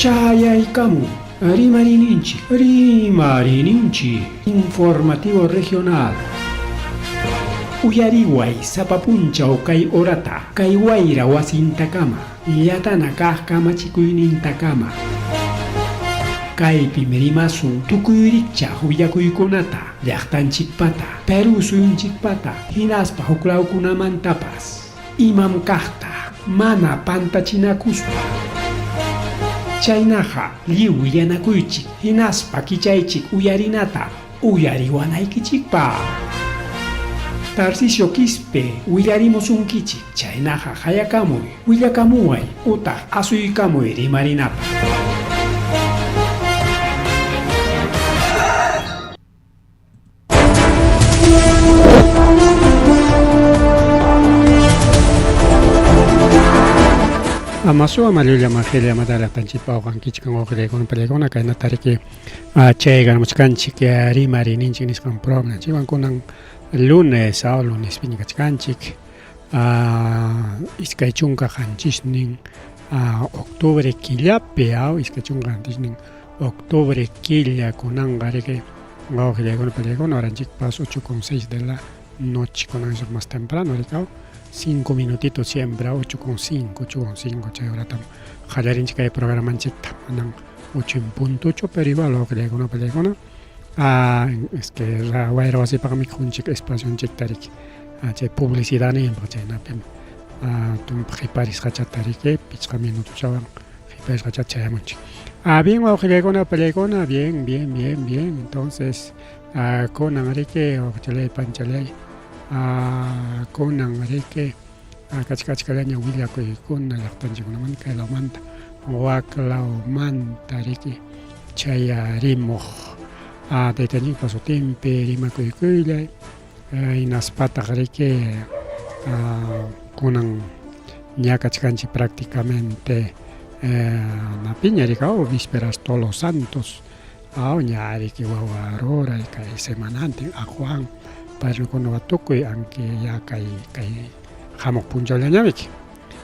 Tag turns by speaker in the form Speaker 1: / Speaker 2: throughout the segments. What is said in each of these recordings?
Speaker 1: Chayaykamun Rimarininchik, Rimarininchik, Informativo Regional. Uyariway sapa punchaw kay horata, kay wayra wasintakama, llatana kaq kamachikuynintakama. Kaypim rimasun tukuy rikchaq willakuykunata, llaqtanchikpata, Perú suyunchikpata, hinaspa huklawkunamantapas. Imam kaqta mana pantachinakuspa. Chaynaqa lliw willanakuychik hinaspa kichaychik uyarinata uyariwanaykichikpaq. Tarcisio Quispe willarimusunkichik, chaynaqa qayakamuy, willakamuway utaq asuykamuy rimarinapaq.
Speaker 2: Amasu ama llulla majilla madala tanchipa uqankichik uqillaykuna pallaykuna kaynata riki chayqa muchkanchik rimarininchik nisqan programa chiwan kunan lunes lunespiña kachkanchik 27 octubre killapi 27 octubre killa kunanqa riki wawqillaykuna pallaykuna horanchikpas 8:06 de la noche kunan eso más temprano riki 5 minutitos siempre 8:05 8:05 chay horatam qallarinchik kay programanchikta manan 8 en puntochu pero igual wawqillaykuna pallaykuna es que wayra wasipaqmi mikhunchik espacionchikta riki chay publicidad ninpaq chaynapim tumpa qiparisqachata riki 5 minutochawan qiparisqachata chayamunchik. Bien wawqillaykuna pallaykuna bien bien bien bien entonces kunan riki wawqichalay panchalay kunan riki kachka-achkallaña willakuykuna llaqtanchikkunamanta kay lawmanta wak lawmanta riki chayarimuq taytanchikpa sutinpi rimakuykullay hinaspataq riki kunan ña kachkanchik prácticamente napiña riki vísperas todos los santos ña riki wawa ruray kay semanantin aquwan padrinokuna tukuy anki ya kay kay hamuq punchawllañamiki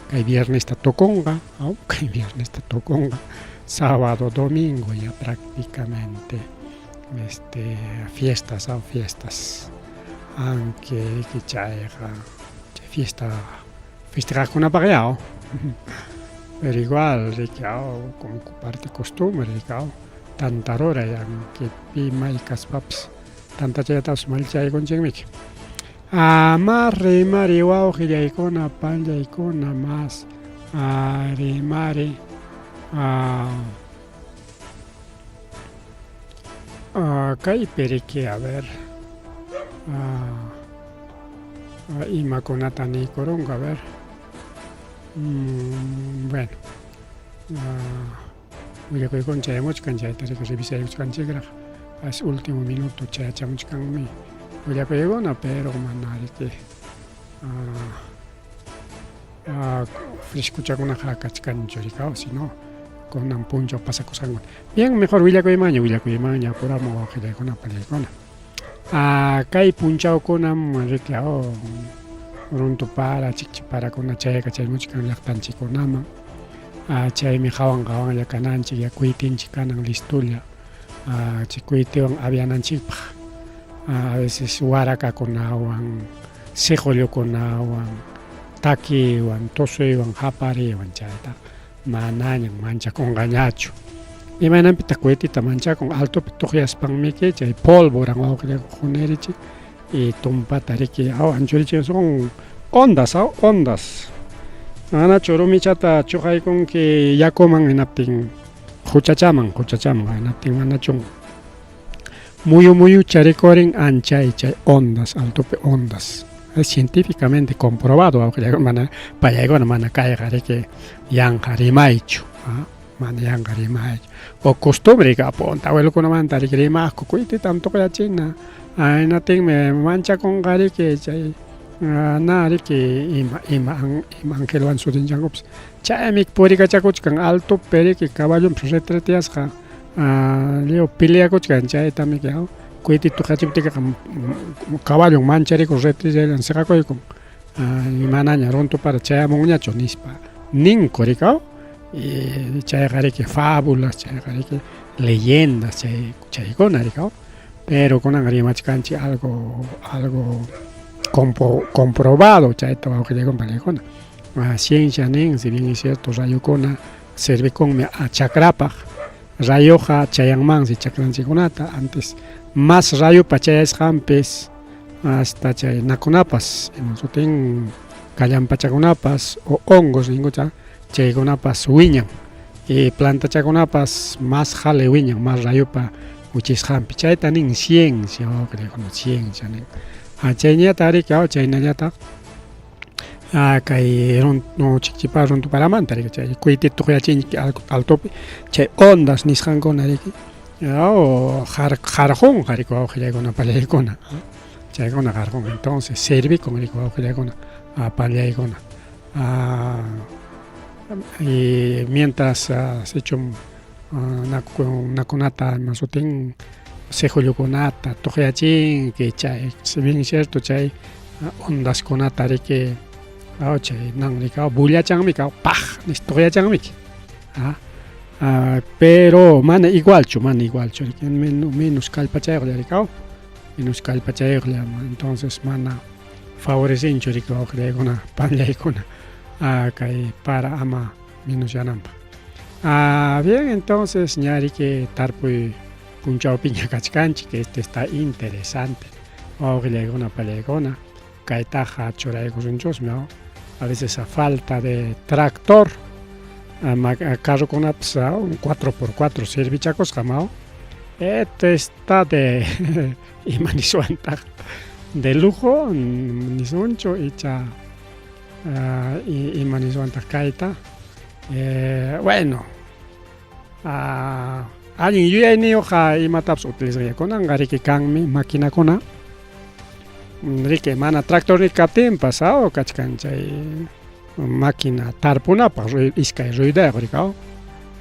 Speaker 2: kay viernesta tukunqa kay viernesta tukunqa sábado domingo ya prácticamente este fiestas fiestas aunque riki chayqa chay fiesta festejaqkunapaq ya pero igual riki como parte costumbre riki tanta ruray aunque pi may kaspapas tantachaytapas mallchaykunchikmiki mas rimari wawqillaykuna panllaykuna mas rimari kaypi riki a ver imakunata niykurunqa a ver bueno willakuykuna chayamuchkan chayta riki revisaykuchkanchikraq as último minuto chayachamuchkanmi willakuykuna pero mana riki frescochakunaqa kachkanchu riki sino kunan punchaw pasakusqankuna bien mejor willakuymanña willakuymanña apuramo wawqillaykuna pallaykuna kay punchawkunam riki runtu para chikchi parakuna chayqa chaymuchkan llaqtanchikkunaman chaymi qawan qawanlla kananchik ya kuytinchik kanan listolla chay kuytiwan aviananchikpaq a veces warakakunawan siqullukunawan takiwan tusuywan qapariwan chayta manañam manchakunqañachu imaynanpitaq kuytita manchakun altopi tuqyaspanmiki chay pólvoran wawqillayku qunirichik y tumpata riki anchurichin son ondas ondas manachu rumichata chuqaykunki yakuman hinaptin quchachaman quchachaman hinaptin manachun muyu muyucha rikurin anchay chay ondas altopi ondas es científicamente comprobado wawqillaykuna mana pallaykuna mana kayqa riki yanqa rimaychu mana yanqa rimaychu o costumbre punta abuelokunamanta riki rimaqku kuytitam tuqyachina hinatinmi manchakunqa riki chay na riki ima ima ima angelwan sutinchankupas chaymi purikachakuchkan altopi riki caballonpas retreteasqa lliw peleakuchkan chaytamiki kuyti tuqachiptikiqa caballon mancharikun retreteallan siqakuykun manaña runtu para chayamunñachu nispa ninku riki. Chayqa riki fábulas, chayqa riki leyendas, chay chaykuna riki, pero kunan rimachkanchik algo algo comprobado chayta wawqillaykuna paniykuna. Ciencia nin, si bien es cierto, rayokuna servikunmi chakrapaq, rayoqa chayanmansi chakranchikkunata, antes mas rayopa chayasqanpis hasta chay nakunapas, ima sutin kallampachakunapas o hongos ninkucha, chaykunapas wiñan y plantachakunapas mas jale wiñan, mas rayopa wichisqanpi, chayta nin ciencia wawqillaykuna, ciencia nin. Chayñataq riki chaynallataq kay chikchipa runtuparamanta riki, chay kuiti tuqyachinchik altopi, chay ondas nisqankuna riki, qarqunqa riki wawqillaykuna pallaykuna, chaykuna qarqunqa, entonces servikun riki wawqillaykuna pallaykuna. Y mientras sichum nakunata ima sutin cejullukunata tuqyachinki chay, si bien es cierto chay ondaskunata riki chay nan riki bullachanmi paj nispa tuqyachanmiki, pero mana igualchu, mana igualchu riki, menos kallpachayuqlla riki, menos kallpachayuqlla, entonces mana favorecinchu riki wawqillaykuna panllaykuna kay para ama menosyananpaq. Bien, entonces ña riki tarpuy punchawpiña kachkanchik, este está interesante wawqillaykuna pallaykuna, kaytaqa churaykusunchusmi, a veces a falta de tractor, carrokunapas un 4x4 servichakusqam, este está de ima niswantaq de lujo nisunchu icha ima niswantaq kayta, bueno, allin yuyayniyuqqa imatapas utilizan, kunanqa riki kanmi maquinakuna, riki mana tractorniyki kaptinpas kachkan chay máquina tarpunapaq iskay ruedayuq riki,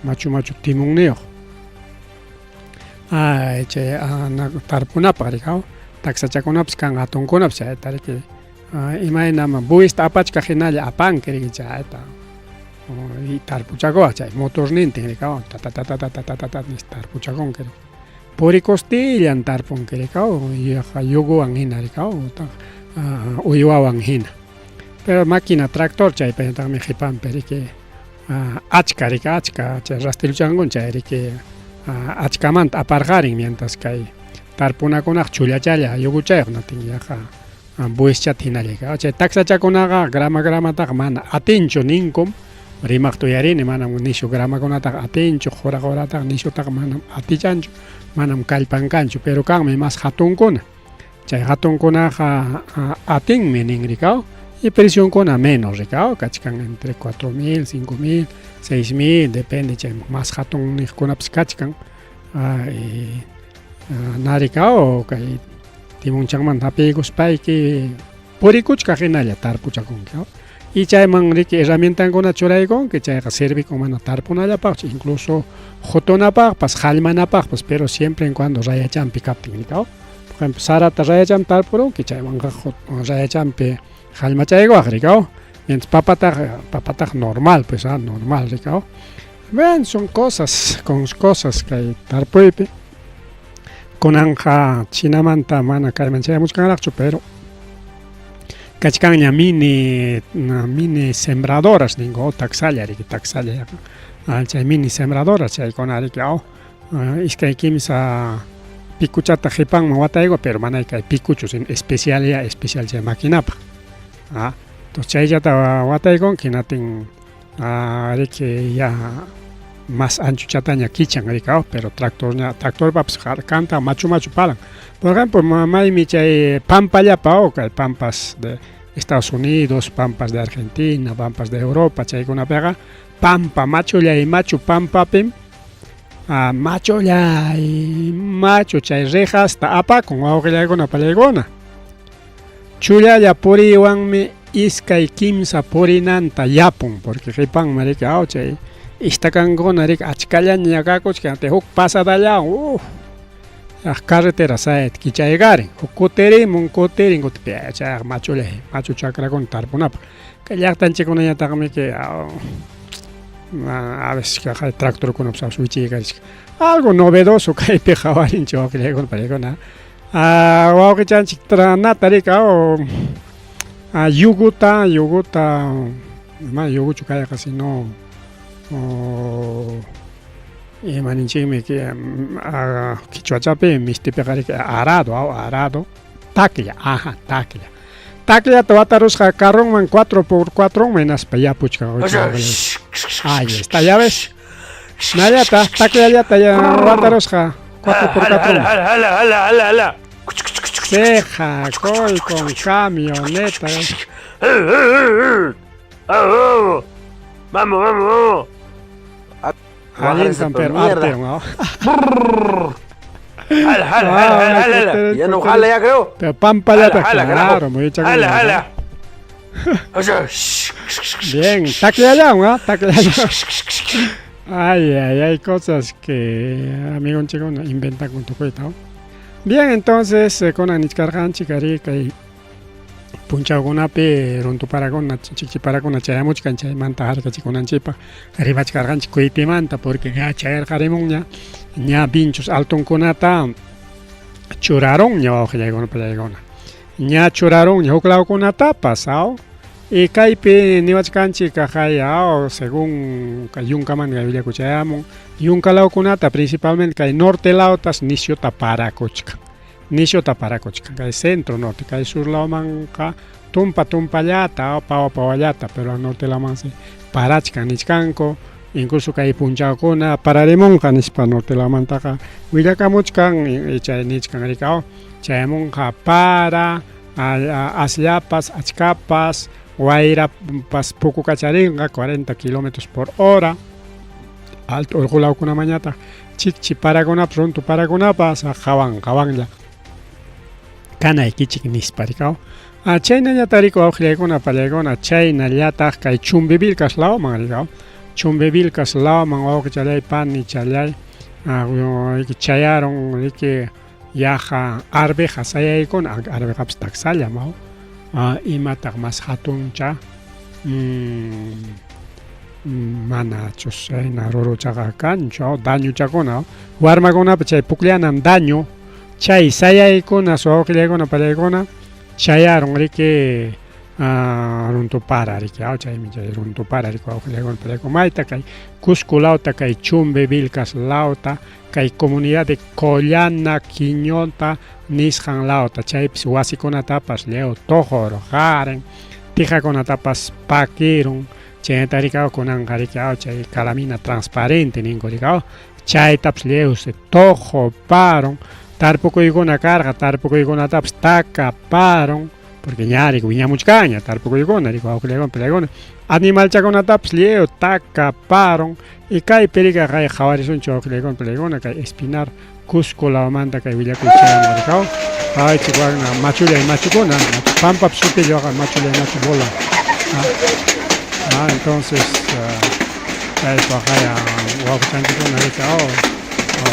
Speaker 2: machu machu timunniyuq, chay tarpunapaq riki, taksachakunapas kan hatunkunapas chayta riki imaynam buista apachkaq hinalla apanki riki chayta tarpuchakuwaq chay motornintin riki, ta ta ta ta ta ta ta nispa tarpuchakunki riki, purikustillan tarpunki riki, yaqa yuguwan hina riki, utaq uywawan hina, pero máquina tractor chaypañataqmi qipanpi riki achka riki, achka chay rastiluchankuna chay riki achkamanta aparqarin, mientras kay tarpunakunaqa chullachalla yuguchayuq natin yaqa buischata hinalla, chay taksachakunaqa grama gramataqa mana atinchu ninkum, rimaqta uyarini, manam nishu gramakunataqa atinchu, qura qurataqa nishutaqa manam atichanchu, manam kallpan kanchu, pero kanmi mas hatunkuna, chay hatunkunaqa atinmi nin rikaw, y presionkuna menos rikaw, kachkan entre 4000, 5000, 6000, depende chay mas hatun niqkunapas kachkan, narikaw kay timunchanmanta hapiykuspayki purikuchkaq hinalla tarpuchakunki, y chayman riki herramientankuna churaykunki, chayqa servikun mana tarpunallapaqchu, incluso qutunapaqpas, hallmanapaqpas, pero siempre en cuando rayachanpi kaptin rikaw, por ejemplo sarata rayachanpi tarpurunki, chaywanqa rayachanpi hallmachaykuwaq rikaw, mientras papataqa, papataqa normal pues, normal rikaw. Bueno, son cosas, con cosas kay tarpuypi, kunanqa Chinamanta mana kayman chayamuchkanraqchu, pero kachkanña mini mini sembradoras ninku, taksalla riki, taksalla chay mini sembradoras chaykuna riki, iskay kimsa pikuchata qipanman watayku, pero mana kay pikuchu, sino especial ya, especial chay maquinapaq, entonces chayllata wataykunki, hinatin riki ya mas anchuchataña kichan riki, pero tractorña, tractorpapas kanta machu machu palan. Por ejemplo, maymi chay pampallapa, kay pampas de Estados Unidos, pampas de Argentina, pampas de Europa, chaykunapiqa pampa machullay machu pampapim machullay machu chay rejasta apakun wawqillaykuna pallaykuna. Chullalla puriywanmi iskay kimsa purinanta yapun, porque qipanman riki chay istakankuna riki achkallaña kakuchkan, huk pasadallawan carretera sayta kichaykarin, huk kutirimun kutirin kutin chayqa machullay machu chakrakuna tarpunapaq. Kay llaqtanchikkunañataqmi. A veces tractorkunapas a veces wichiykarishka. Algo novedoso kaypi qhawarinchik wawqillaykuna paykuna. Wawqichanchik nata rika yuguta, yuguta, mana yuguchu kayqa sino ima ninchikmi qichwachapi mistipiqa riki arado, arado, taklla, aja, taklla. Takllata watarusqa carronman 4 por 4 hinaspa yapuchka. Ahí está, ya ves. Nallata, takllallata ya watarusqa 4 por 4. Ceja, coy con camioneta.
Speaker 3: Vamos, vamos, vamos.
Speaker 2: Allintan pero arte, ¿no?
Speaker 3: Jala, jala, jala, jala, jala. Ya no jala, ya creo.
Speaker 2: Pero pampallata,
Speaker 3: Jala, jala,
Speaker 2: claro, muy
Speaker 3: Jala, jala.
Speaker 2: Bien, tacleallón, ¿ah? Tacleallón. Ay, ay, hay cosas que amigo chico no inventan con tu cuenta. Bien, entonces, con nichkarqanchik ari kay punchawkunapi runtuparakuna chikchiparakuna chayamuchkan chaymanta harkachikunanchikpaq rimachkarqanchik kuytimanta porque ña chayarqarimunña ña vinchos altonkunata churarunña wawqillaykuna pallaykuna ña churarunña huk lawkunatapas aw y kaypi niwachkanchik kaqay aw según kay yunkamanta kay willakuy chayamun yunka lawkunata principalmente kay norte lawtas nisyuta parakuchkan nisyuta parakuchkan kay centro norte kay sur lawmanqa tumpa tumpallata pawa pawallata pero norte lawmansi parachkan nichkanku incluso kay punchawkuna pararimunqa nispa norte lawmantaqa willakamuchkan chay nichkan rikaw chayamunqa para asllapas achkapas wayrapas pukukacharinqa 40 kilómetros por hora alto urqu lawkunamañataq chikchi parakunapas runtu parakunapas qawan qawanlla kanaykichik nispa rikaw chaynañata riku wawqillaykuna pallaykuna chaynallataq kay Chumbivilcas lawman rikaw Chumbivilcas lawman wawqichalay panichalay chayarun riki yaqa arveja sayaykuna arvejapas taksallam aw imataq mas hatuncha manachus chayna ruruchaqa kanchu dañochakuna warmakunapa chay pukllanan daño chay sayaykuna wawqillaykuna pallaykuna chayarun riki runtupara riki chaymi chay runtupara riki wawqillaykuna pallaykuna mayta kay Cusco lawta kay Chumbivilcas lawta kay comunidad de Collana Quiñonta nisqan lawta chaypis wasikunatapas lliw tuqurqarin tijakunatapas pakirun chaynata rikaw kunanqa rikaw chay calamina transparente ninku rikaw chaytapas lliw se tuquparun tarpukuykuna karqa tarpukuykunatapas takaparun porque ña riki wiñamuchkanña tarpukuykuna riki wawqillaykuna pallaykuna animalchakunatapas lliw takaparun y kaypi rika kay qhawarisunchik wawqillaykuna pallaykuna kay Espinar Cusco lawmanta kay willakuy chayamun rikaw qhawaychik wakna machullay machukuna pampapi sutilla waqa machullay machu bola entonces kaypi waqaya wawqichanchikkuna rika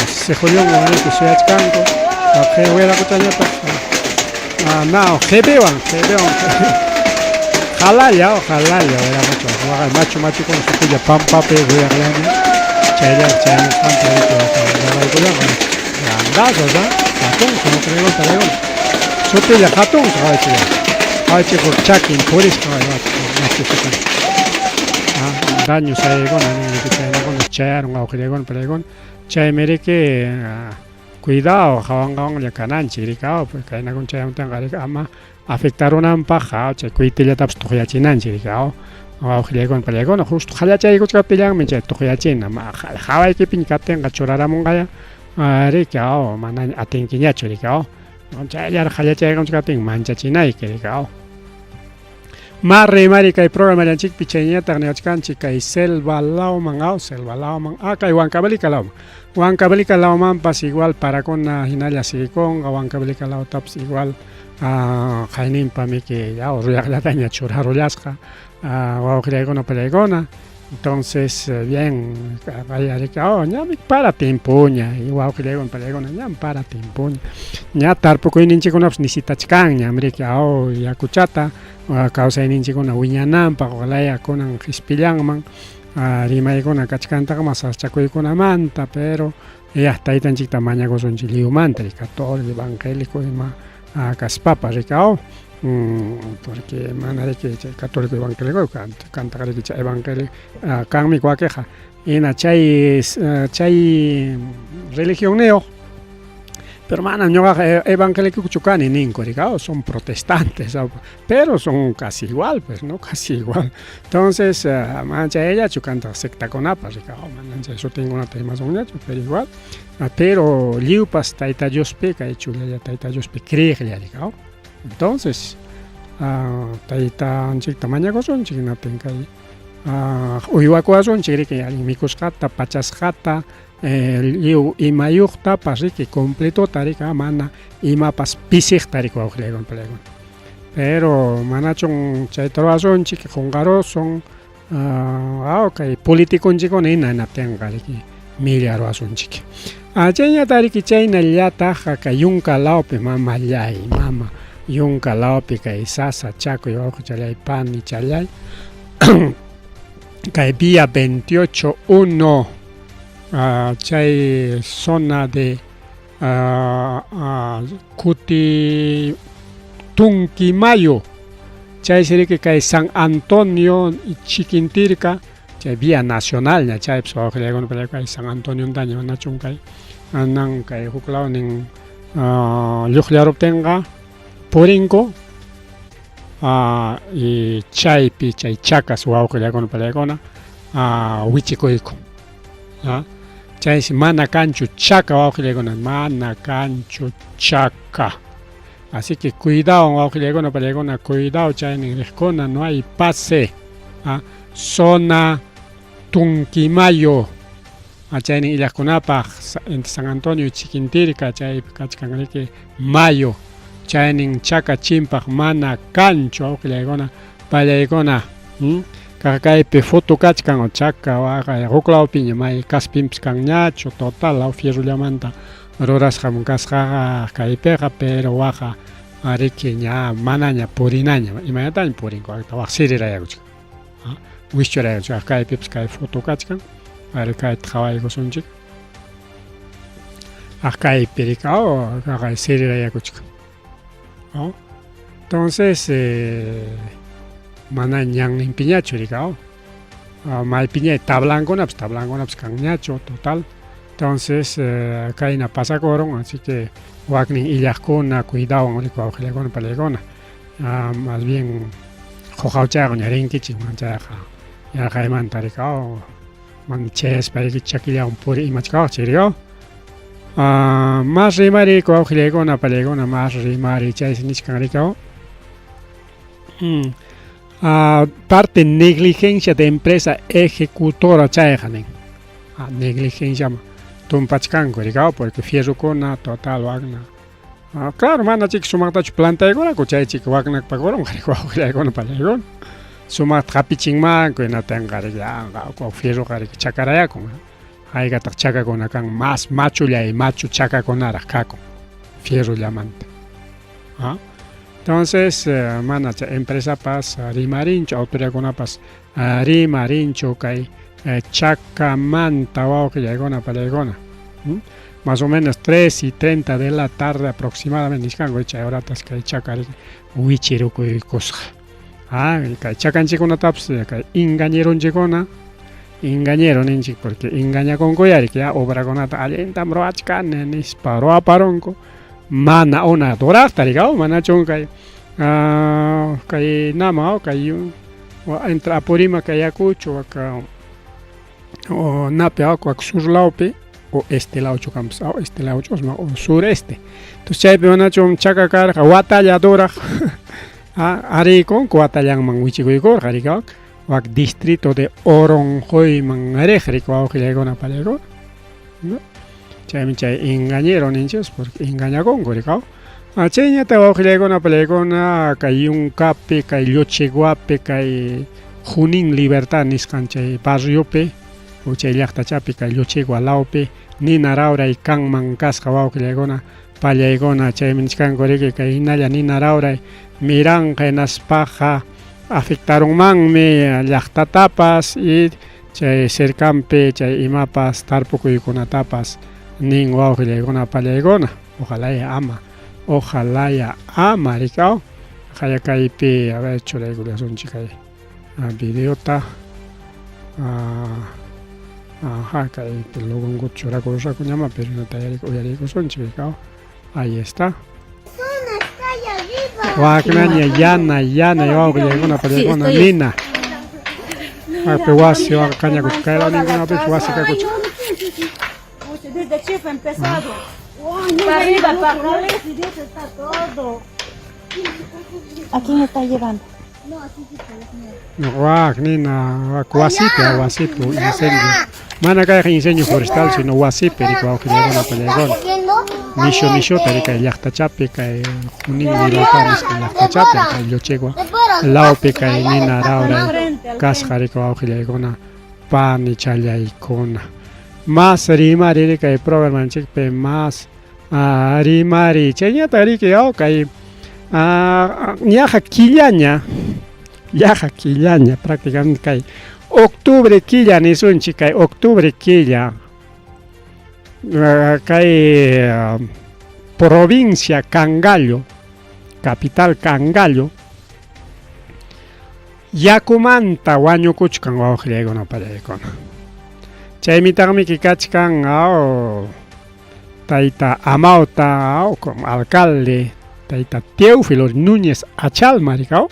Speaker 2: siqullunwan riki suyachkanku wiraquchañataq na qipiwan qipiwan qalalla qalalla wiraqucha waqay machu machukuna sutilla pampapi ruyaqllaña chaylla chayamusqanta riki waqay grandazos hatun wawqillaykuna sutilla hatun qhawaychik qhawaychik chakin purisqa machu daño sayaykuna chaynakuna chayarun wawqillaykuna pallaykuna chaymi riki cuidado qawan qawanlla kananchik rikaw kaynakuna chayamutinqa riki ama afectarunanpaq chay kuytillatapas tuqyachinanchik rikaw wawqillaykuna pallaykuna justo qallachaykuchkaptillanmi chay tuqyachina hawaykipiña kaptinqa churaramunqaya riki manaña atinkiñachu rikaw chayllaraq qallachaykuchkaptin manchachinayki rikaw Marri mari kay programallanchikpi chayñataq niwachkanchik kay selva lawman aw selva lawman kay Huancavelica lawman Huancavelica lawmanpas igual parakuna hinalla siguikunqa Huancavelica lawtapas igual qayninpa miki ruyaqllataña churarullasqa wawqillaykuna pallaykuna entonces bien riki ñami para timpuña wawqillaykuna pallaykuna ñam para timpuña ña tarpukuyninchikkunapas necesitachkanñam riki yakuchata kawsayninchikkuna wiñananpaq ojalá kunan qispillanman Rimaykuna kachkantaqma sasachakuykunamanta, pero ya taytanchikta mañakusunchik lliwmanta, católico, evangélico ima kaspapas rikaw, porque mana riki chay católico evangélico kantaq riki chay evangélico kanmi wakiqa hina chay chay religionniyuq, pero manam ñuqaqa evangélicochu kani ninku rikaw, son protestantes, pero son casi igual, pues, no, casi igual. Entonces, mana chayllachu kantaq sectakunapas rikaw, manam chay sutinkunata rimasunñachu, pero igual, pero lliwpas Tayta Diospi, kay chullalla Tayta Diospi creeqlla rikaw. Entonces, taytanchikta mañakusunchik, hinaptin kay uywakuwasunchik riki allin mikusqata, pachasqata, lliw imayuqtapas riki completota riki, mana imapas pisiqta riki wawqillaykuna palaykuna. Pero manachun chayta ruwasunchik, qunqarusun kay politiconchikkuna hina hinaptinqa riki milla ruwasunchik. Chayñataq riki chaynallataq kay yunka lawpi mamallay, mama yunka lawpi kay sasachakuy wawqichalay panichalay kay vía 28-1 chay zona de Kuti Tunquimayo, chaysi riki kay San Antonio Chiquintirca, chay vía nacional ña chaypis wawqillaykuna kay San Antoniontaña manachun kay anan kay huk lawnin lluqllaruptinqa purinku y chaypi chay chakas wawqillaykuna palaykuna wichikuyku. Chaysi mana kanchu chaka wawqillaykuna, mana kanchu chaka. Así que cuidado wawqillaykuna palaykuna, cuidado chaynin riqkuna, no hay pase. Zona Tunquimayo, chaynin illaqkunapaq entre San Antonio y Chiquintirca, chaypi kachkan riki mayo, chaynin chaka chimpaq mana kanchu wawqillaykuna palaykuna. Kaypi foto kachkan chaka waqay huk lawpiña may kaspinpas kanñachu, total law fierrollamanta rurasqam kasqaqa kaypiqa, pero waqa riki ña manaña purinaña, imaynataña purinku waq sirirayakuchkan, wischurayakuchkan. Kaypipas kay foto kachkan, ari kayta qhawaykusunchik. Kaypi riki kaqay sirirayakuchkan. Entonces mana ñanninpiñachu rikaw, maypiña tablankunapas tablankunapas kanñachu total. Entonces kayna pasakurun, así que waknin illaqkuna cuidawan riki wawqillaykuna palaykuna, más bien quqawchayqa ña rinkichik manchayqa yarqaymanta rikaw, mana chayaspa riki chakillawan puri imachkawaqchik rikaw. Mas rimari wawqillaykuna palaykuna, mas rimari chaysi nichkan rikaw. Parte negligencia de empresa ejecutora chayqa nin. Negligencia tumpachkanku rikaw, porque fierrokuna total wakna. Claro, mana chiki sumaqtachu plantaykunaku chay chiki waknakpakurunqa riki wawqillaykuna palaykuna. Sumaqta hapichinmanku hinatinqa riki fierroqa riki chakarayakun. Haykataq chakakuna kan mas machullay machu chakakunaraq kakun fierrollamanta. Entonces mana chay empresapas rimarinchu, autoridadkunapas rimarinchu kay chakamanta wawqillaykuna palaykuna. Más o menos 3:30 de la tarde aproximadamente nishkanku chay horatas kay chaka riki wichirukuykusqa. Kay chakanchikkunatapas kay engañeronchikkuna, engañero ninchik porque engañakunkuya riki obrakunata allintam ruwachkani nispa ruwaparunku, mana una duraqta rikaw, manachun kay kay nama kay entre Apurímac Ayacucho waka o napi wak sur lawpi o este lawchu kanpas, este lawchu o sureste. Entonces chaypi manachun chaka karqa watalla duraq ariykunku watallanman wichikuykurqa rikaw, wak distrito de Oronjoyman riq riki wawqillaykuna palaykuna. Chaymi chay engañero ninchik porque engañakunku rikaw. Chayñata wawqillaykuna palaykuna kay yunkapi, kay Lluchiguapi, kay Junín Libertad nisqan chay barriopi o chay llaqtachapi kay Lluchigua lawpi nina rawray kanman kasqa wawqillaykuna pallaykuna, chaymi nichkanku riki kay hinalla nina rawray miranqa hinaspaqa afectarunmanmi llaqtatapas y Chay cercanpi chay imapas tarpukuykunatapas nin wawqillaykuna pallaykuna. Ojalaya ama, ojalaya ama rikaw. Qaya kaypi a ver churaykullasunchik kay videota. Ajá, kaypi logonkuta churakurusqakuñama, pero uyariykusunchik rikaw. Ahí está. Waknaña yana yana wawqillaykuna pallaykuna nina. Akpi wasi wak kañakuchik kay lawninkunapis wasi kakuchik.
Speaker 4: Desde aquí fue empezado. Para arriba, para arriba. Está todo.
Speaker 5: ¿A quién está llevando?
Speaker 2: Wak nina wak wasipi wasipi incendio. Mana kayqa incendio forestal sino wasipi riki wawqillaykuna pallaykuna. Nishu nishuta riki kay llaqtachapi kay Junín Lirota nisqa llaqtachapi kay Llochegua lawpi kay nina rawray kasqa riki wawqillaykuna panichallaykuna. Mas rimari riki kay programanchikpi mas rimari chayñata riki kay ñaqa killaña yaqa killaña prácticamente kay octubre killa nisunchik kay octubre killa kay provincia Cangallo, capital Cangallo, yakumanta wañukuchkan wawqillaykuna pallaykuna. Chaymitaqmiki kachkan tayta Amauta como alcalde tayta Teófilo Núñez Achalma rikaw.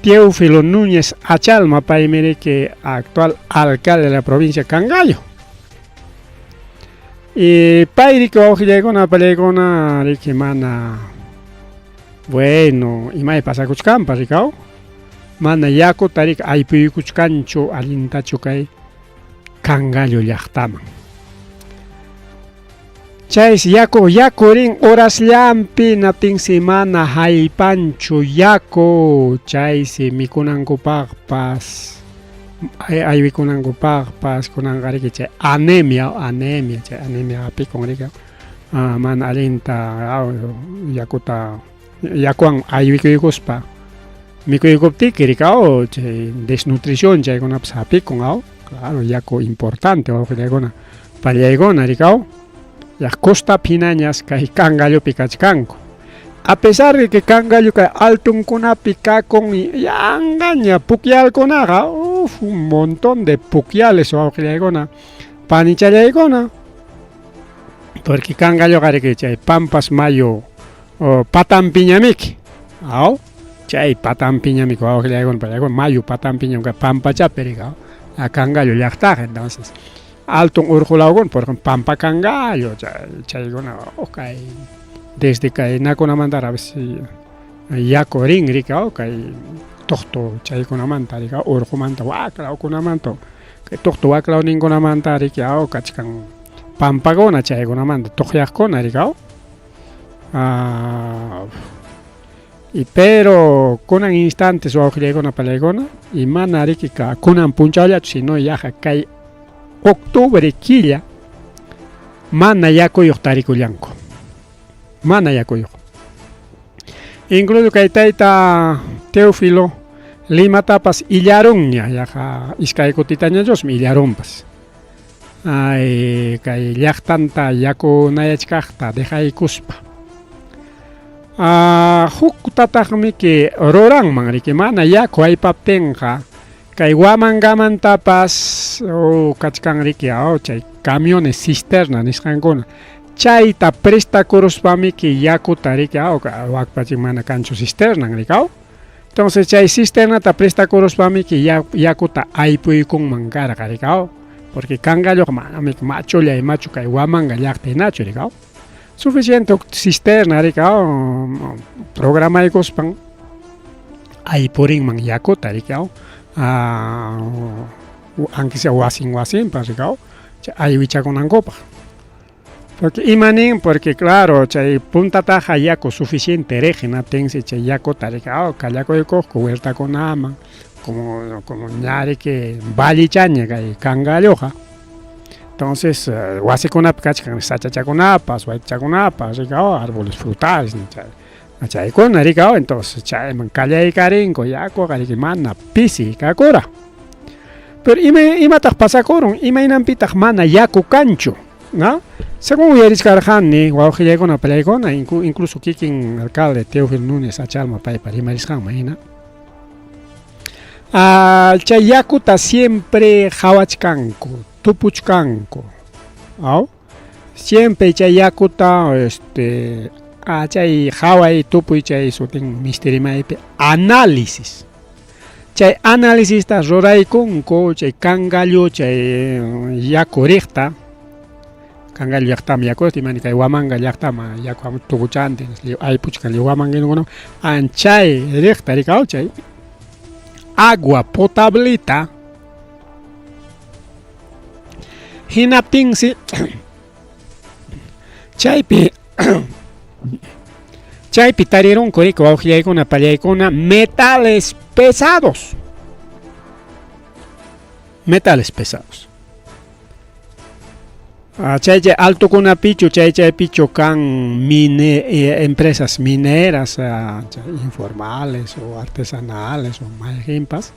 Speaker 2: Teófilo Núñez Achalma paymi riki actual alcalde de la provincia Cangallo. Y pay riki wawqillaykuna pallaykuna riki mana bueno imay pasakuchkanpas rikaw. Mana yakuta riki aypuykuchkanchu allintachu kay Cangallo llaqtaman. Chaysi yaku yaku rin horasllampi naptinsi mana haypanchu yaku chaysi mikunankupaqpas aywikunankupaqpas kunanqa riki chay anemia anemia chay anemia hapikun riki mana allinta yakuta yakuwan aywikuykuspa mikuykuptiki rikaw chay desnutrición chaykunapas hapikun aw claro yaku importante wawqillaykuna pallaykuna rikaw. Yaq costapi hinañas kay Cangallopi kachkanku. A pesar de que Cangallo kay altunkunapi kakun yanqaña pukyalkunaqa, uf, un montón de pukyales wawqillaykuna panichallaykuna. Porque Cangalloqa riki chay Pampas Mayo patampiñamiki, aw chay patampiñamiki wawqillaykuna pallaykuna mayu patampiñam kay pampachapi riki a Cangallo llaqtaqa entonces altun urqu lawkuna por ejemplo Pampa Cangallo chaykuna kay desde kay nakunamanta a veces yaku rin riki kay tuqtu chaykunamanta riki urqumanta waklawkunamanta kay tuqtu waklawninkunamanta riki kachkan pampakuna chaykunamanta tuqyaqkuna riki y pero kunan instantes wawqillaykuna pallaykuna y mana riki kunan punchawllachu sino yaqa kay octubre killa mana yakuyuq tarikullanku. Mana yakuyuq. Incluso kay tayta Teófilo Limatapas illarunña yaqa iskay kutitañachusmi illarunpas. Ay kay llaqtanta yakunayachkaqta dejaykuspa. Huktataqmiki ruranman riki mana yaku aypaptinqa kay Huamangamantapas kachkan riki chay camiones cisterna nisqankuna chayta prestakuruspamiki yakuta riki wakpachik mana kanchu cisternan rikaw. Entonces chay cisternata prestakuruspamiki yakuta aypuykunman karqa rikaw. Porque Cangalloqa manami machullay machu kay Huamanga llaqta hinachu rikaw. Suficiente cisterna rikaw programaykuspan aypurinman yakuta rikaw. Aunque sea wasin wasinpas rikaw aywichakunankupaq. Porque imanin, porque claro, chay puntataqa yaku suficiente riq hinaptinsi chay yakuta rikaw kallakuykuqku huertakunaman como ña riki vallichaña kay Cangalloqa. Entonces wasikunapi kachkan sachachakunapas, waytachakunapas rikaw árboles frutales chaykuna rikaw entonces chayman kallaykarinku yakuqa riki mana pisi kakura. Pero ima, imataq pasakurun? Imaynanpitaq mana yaku kanchu? ¿No? Según uyarichkarqani, wawqillaykuna pallaykuna, incluso kikin alcalde Teófilo Núñez Achalma paypa rimarisqanman hina. Chay yakuta siempre qhawachkanku, tupuchkanku. Aw? Siempre chay yakuta este chay qhaway tupuy chay sutin mistirimaypi análisis. Chay análisista ruraykunku chay Cangallo chay yaku riqta, Cangallo llaqtama yaku riqta, imani kay Huamanga llaqtama yaku hamu tukuchantin, aypuchkan lliw huamanguinokuna, anchay riqta rikaw chay agua potableta. Hinaptinsi chaypi chaypi tarirunku riki wawqillaykuna pallaykuna metales pesados. Metales pesados. Chay chay altokunapichu chay chaypichu kan mine, empresas mineras chay informales o artesanales o mayqinpas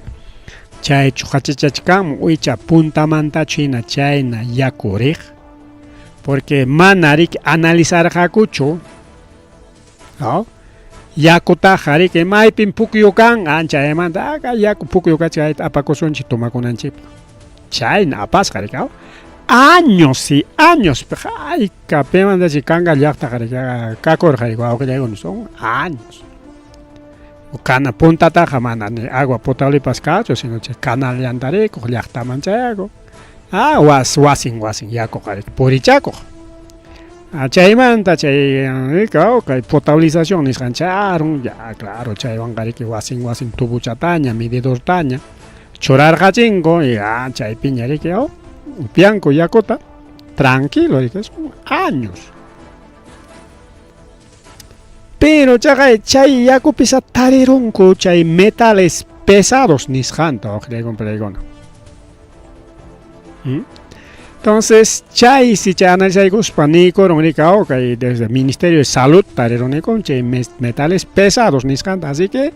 Speaker 2: chaychu qachachachkanman o icha puntamantachu hina chayna yaku riq, porque mana riki analizarqakuchu, ¿no? Yakutaqa riki maypim pukyu kan anchaymanta aka yaku pukyu kachkan chayta apakusunchik tomakunanchikpaq, chayna apasqa riki, años y años hayka pimantachi kanqa llaqtaqa riki kakurqa riki wawqillaykuna, son años. Kana puntataqa mana ni agua potablepas kachu, sino chay canal llantarikuq llaqtaman chayakuq, was wasin wasin yakuqa riki purichakuq. Chaymanta chay kay potabilización nisqan charun, ya claro, chaywanqa riki wasin wasin tubuchataña, medidortaña churarqachinku, y chaypiña riki upianku yakuta tranquilo, riki, son años. Pero chaqay chay yakupisa tarirunku chay metales pesados nisqanta, wawqillaykuna. Entonces, chay si chay analizaykuspa niykurun rikaw kay desde el Ministerio de Salud tariruniku chay metales pesados nisqanta, así que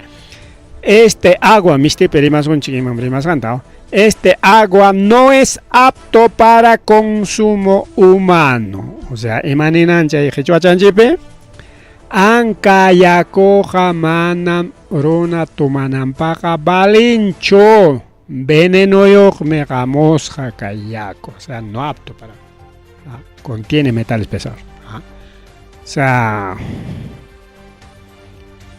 Speaker 2: este agua mistipi rimasunchik imam rimasqanta, este agua no es apto para consumo humano. O sea, imaninan chay qichwachanchikpi anka yakuqa manam runa tumananpaqa valinchu, venenoyuqmi qamusqa kay yaku, o sea, no apto para, contiene metales pesados. O sea,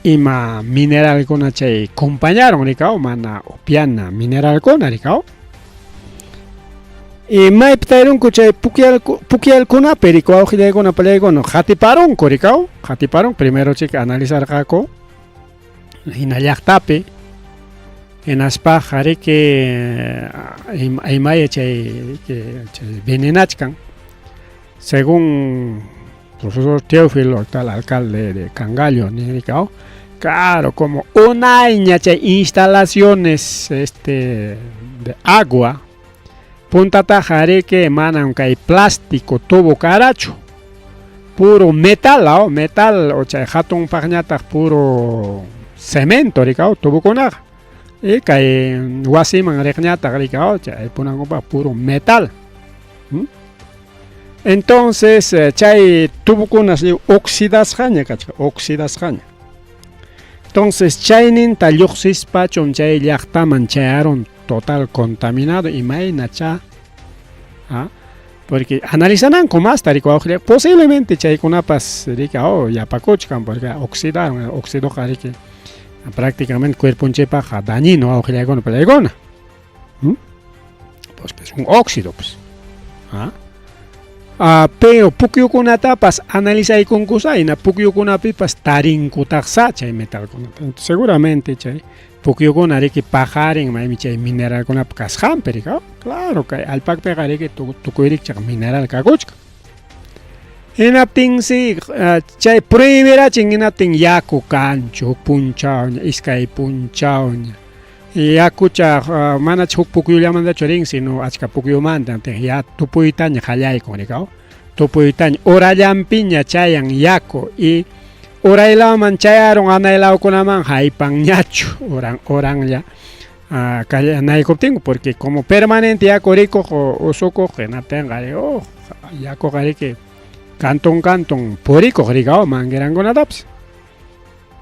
Speaker 2: ima mineralkuna chay compañaron rikaw mana upiana mineralkuna rikaw. Y maypi tarirunku chay pukyalkunapi rikaw wawqillaykuna pallaykuna qatiparunku rikaw, qatiparun primero chika analizarqaku hina llaqtapi, hinaspaqa riki imaya chay chay venenachkan, según profesor Teófilo, actual alcalde de Cangallo, rikaw, claro, como unayña chay instalaciones de agua, puntataqa riki manam kay plástico tubo karachu, puro metal, metal o chay hatun paqñataq puro cemento rikaw tubokunaqa, y kay wasiman riqñataq rikaw chay punankupaq puro metal. Entonces chay tubokunas oxidasqaña kachkan, oxidasqaña. Entonces chayninta lluqsispachum chay llaqtaman chayarun total contaminado imaynacha, porque analizananku masta riki wawqilla, posiblemente chaykunapas riki yapakuchkan, porque oxidaron, oxidoqa riki prácticamente cuerponchikpaqqa dañino wawqillaykuna pallaykuna. Pues es un óxido, pues. Pero pukyukunatapas analizaykunkusa, hina pukyukunapipas tarinkutaqsa chay metalkunata. Entonces, seguramente chay pukyukuna riki paqarin maymi chay mineralkunapa kasqanpi riki, claro, kay allpapiqa riki tukuy rikchaq mineral kakuchkan. Hinaptinsi chay prohibirachin hinaptin yaku kanchu huk punchawña, iskay punchawña. Yakucha manacha huk pukyullamantachu rin, sino achka pukyumanta, ya tupuytaña qallaykun rikaw, tupuytaña urallanpiña chayan yaku y uraylawman chayarun anaylawkunaman haypanñachu, uran uranlla. Kallanaykuptinku porque como permanente yaku rikuq usukuq hinaptinqa oh yakuqa riki canton canton purikuq rikaw manguerankunatapas.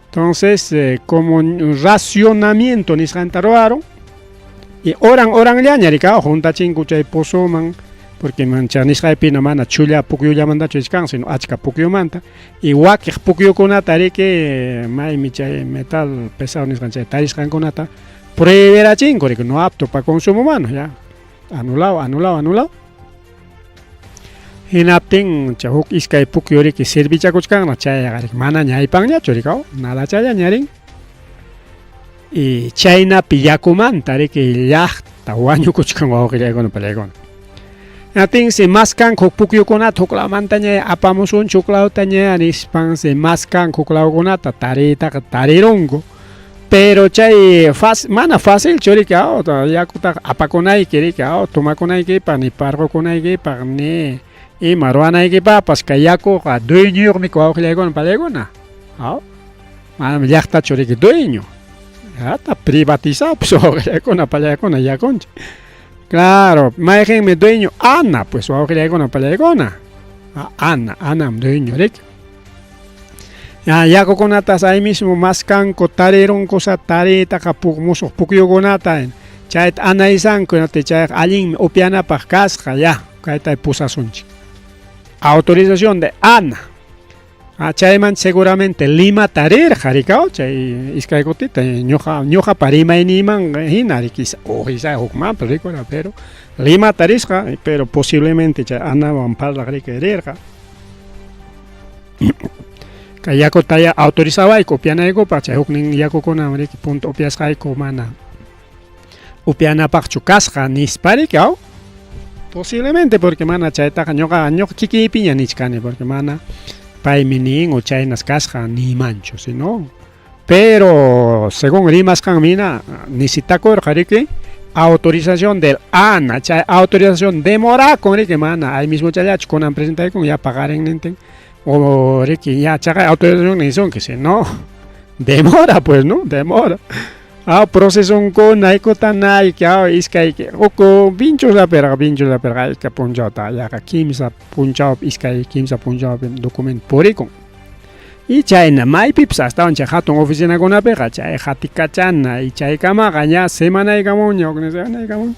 Speaker 2: Entonces, como racionamiento nisqanta ruwarun y horan horanllaña rikaw huntachinku chay pozoman porque mancha nisqaypina mana chulla pukyullamantachu richkan sino achka pukyumanta y wakiq pukyukunata riki maymi chay metal pesado nisqan chay tarisqankunata prohibirachinku riki no apto para consumo humano ya anulado anulado anulado hinaptin chay huk iskay pukyu riki servichakuchkanraq chayqa riki manaña aypanñachu rikaw nadachallaña rin y chaynapi yakumanta riki llaqta wañukuchkan wawqillaykuna pallaykuna. Hinaptinsi maskanku huk pukyukunata huk lawmantaña apamusunchik huk lawtaña nispansi maskanku huk lawkunata tariytaqa tarirunku. Pero chay mana facilchu riki yakutaqa apakunayki riki tomakunaykipaq ni parqukunaykipaq ni ima ruwanaykipaqpas kay yakuqa dueñoyuqmi wawqillaykuna pallaykuna. Manam llaqtachu riki dueño. Hasta privatizado pues wawqillaykuna pallaykuna yakunchik. Claro, mayqinmi dueño Ana pues wawqillaykuna pallaykuna. Ana, Anam dueño riki. Ya yakukunatas ahí mismo maskanku tarirunkusa tariytaqa musuq pukyukunata chayta analizanku chayqa allinmi upyanapaq kasqa ya kayta pusasunchik. Autorización de Ana. Chayman seguramente Limata rirqa rikaw chay iskay kutita ñuqapa rimayniyman hina riki quizá hukmanpas rikura pero Limata risqa pero posiblemente chay Anawan parlaq riki rirqa. Kay yakuta ya autorizawayku upyanaykupaq chay huknin yakukuna riki punta upyasqayku mana upyanapaqchu kasqa nispa riki aw posiblemente porque mana chaytaqa ñuqa kikiypiña nichkani porque mana paymi nin o chaynas kasqa niymanchu sino pero según rimasqanmina necesitakurqa riki autorización del ANA chay autorización demorakun riki mana ahí mismo challachu kunan presentaykun ya paqarinnintin o riki ya chaqay autorización nisunki si no demora pues no demora procesonkuna aykutanayki iskay uku vinchullapiqa vinchullapiqa ayka punchawta yaqa kimsa punchawpi iskay kimsa punchawpi documento purikun. Y chayna maypipas astawan chay hatun oficinakunapiqa chay hatikachana y chaykamaqa ña semanaykamunña huknin semanaykamunña.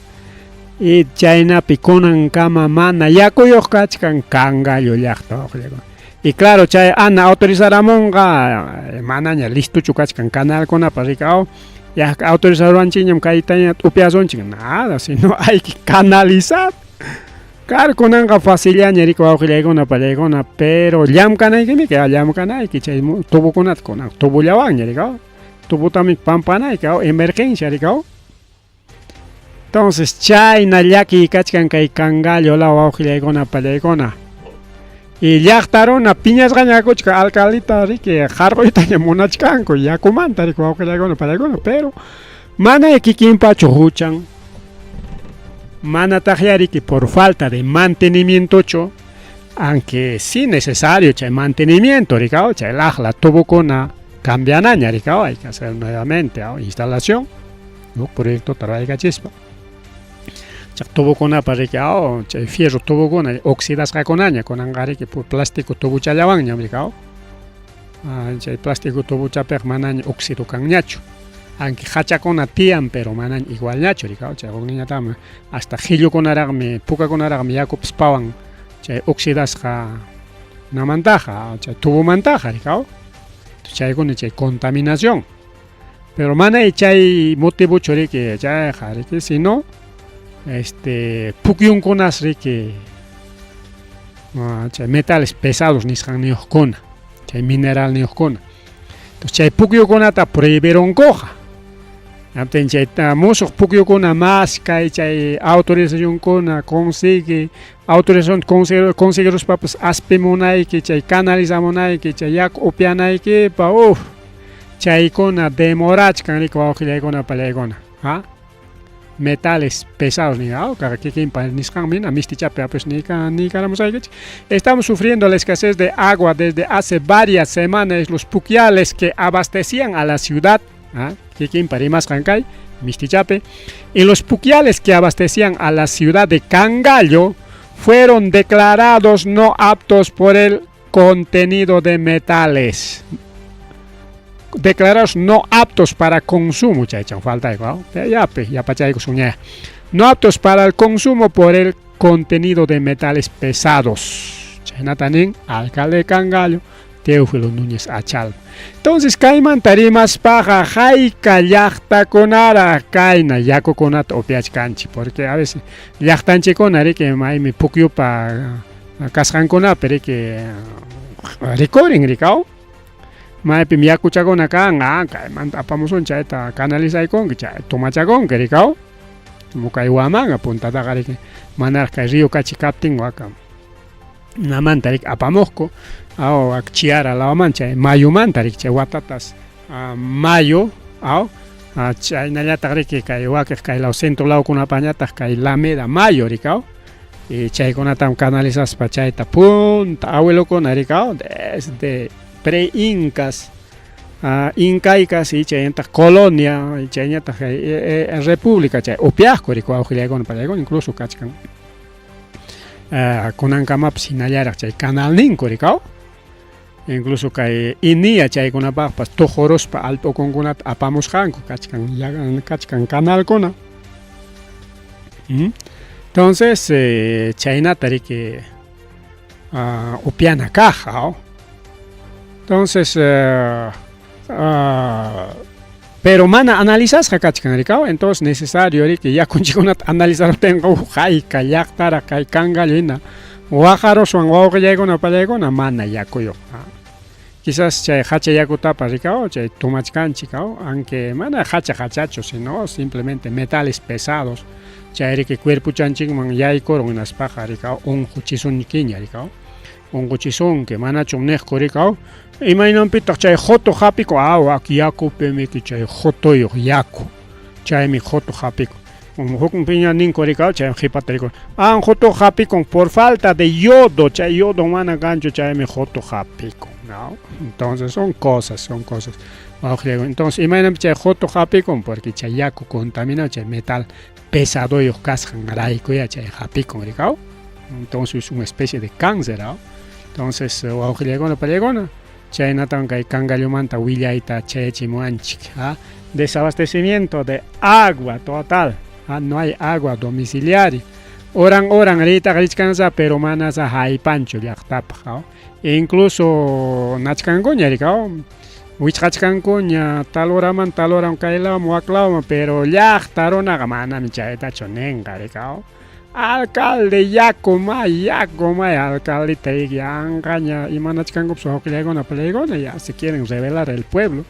Speaker 2: Y chaynapi kunankama mana yakuyuq kachkan Cangallo llaqta wawqillaykuna. Y claro chay Ana autorizaramunqa manaña listochu kachkan canalkunapas rikaw ya autorizaruwanchikñam kaytaña upyasunchik nada sino hay que canalizar. Claro kunanqa facillaña riki wawqillaykuna pallaykuna pero llamkanaykimi llamkanayki chay tubokunata kunan tubollawanña rikaw tubotami pampanayki emergencia rikaw. Entonces chayna llakiy kachkan kay Cangallo law wawqillaykuna pallaykuna. Y llaqta runa piñasqaña kakuchka alcaldita riki qarquytaña munachkanku yakumanta riki wawqillaykuna pallaykuna pero mana kikinpachu huchan manataqya riki por falta de mantenimientochu aunque sí necesario chay mantenimiento rikaw chay laqla tubokuna cambianaña rikaw hay que hacer nuevamente instalación huk proyectota ruwaykachispa. Chay tubokunapa riki chay fierro tubokuna oxidasqakunaña kunanqa riki plástico tubochallawanña rikaw chay plástico tubochapiqa manaña óxido kanñachu aunque hachakuna tiyan pero manaña igualñachu rikaw chay hukninñataqmi hasta qhillukunaraqmi pukakunaraqmi yakupas pawan chay oxidasqa namantaqa chay tubomantaqa rikaw chaykuna chay contaminación pero mana chay motivochu riki chayqa riki sino pukyunkunas riki chay metales pesados nisqanniyuqkuna chay mineralniyuqkuna entonces chay pukyukunata prohibirunkuqa hinaptin chay musuq pukyukuna maskay chay autorizacionkuna consigue autorización conseguiruspapas aspimunayki chay canalizamunayki chay yaku upyanaykipa uf chaykuna demorachkan riki wawqillaykuna pallaykuna metales pesados kikinpa nisqanmi mistichapi pues niykaramusaykichik. Estamos sufriendo la escasez de agua desde hace varias semanas. Los puquiales que abastecían a la ciudad ¿Ah? Kikinpa rimasqan kay Mistichapi. Y los puquiales que abastecían a la ciudad de Cangallo fueron declarados no aptos por el contenido de metales. Declarados no aptos para consumo, chaychan falta ya ya No aptos para el consumo por el contenido de metales pesados. Chaynata nin, alcalde de Cangallo, Teófilo Núñez Achal. Entonces, kaymanta rimaspaqa hayka llaqtakunaraq kayna yakukunata upyachkanchik, porque a veces llaqtanchikkuna riki maymi pukyupa kasqankunapi riki rikurin rikaw maypim yakuchakuna kan, ah, kaymanta apamusun chayta canalizaykunki chay tomachakunki rikaw mukay Huamanga puntataqa riki manaraq kay río Cachi kaptin waka namanta riki apamuqku aw Chiara lawaman chay mayumanta riki chay watatas mayo aw chaynallataq riki kay wakiq kay law centro lawkunapañataq kay Lameda mayo rikaw y chaykunatam canalizaspa chayta punta abuelokuna rikaw desde pre-incas incaicas y chaynataq colonia y chayñataq república chay upiaqku rikaw awqillaykuna pallaykuna incluso kachkan kunankamapas hinallaraq chay canalninku rikaw incluso kay inia chaykunapaqpas tuquruspa allpa ukunkunata apamusqanku kachkan kachkan canalkuna. Entonces chaynata riki upiana kaq. Entonces pero mana analizasqa kachkan rikaw, entonces necesario riki yakunchikkunata analizaruptinqa hayka llaqtaraq kay Cangallo hina waqaruswan wawqillaykuna pallaykuna mana yakuyuq. Quizás chay hacha yakutapas rikaw chay tomachkanchik, aunque mana hacha hachachu, sino simplemente metales pesados chay riki cuerpochanchikman yaykurun hinaspaqa rikaw unquchisunkiña rikaw unquchisunki manachum niqku rikaw imaynanpitaq chay joto hapikun aw yakupimiki chay jotuyuq yaku chaymi joto hapikun hukpiña ninku rikaw chay qhipata rikun an joto hapikun por falta de yodo chay yodo mana kanchu chaymi joto hapikun, ¿no? Entonces son cosas, son cosas. Entonces imaynanpi chay joto hapikun porque chay yaku contaminado chay metal pesadoyuq kasqanraykuya chay hapikun rikaw. Entonces es una especie de cáncer, ¿no? Entonces wawqillaykuna pallaykuna chaynatam kay Cangallomanta willayta chayachimuwanchik. Desabastecimiento de agua total, no hay agua domiciliaria. Oran oran riytaqa richkansa pero manasa haypanchu llaqtapaq. Incluso nachkankuña rikaw wichqachkankuña tal horaman tal horam kay lawman wak lawman pero llaqta runaqa manami chaytachu ninqa rikaw. Alcalde yaku may yaku may alcaldeta yanqaña imanachkankupas wawqillaykuna pallaykuna ya se quieren rebelar el pueblo.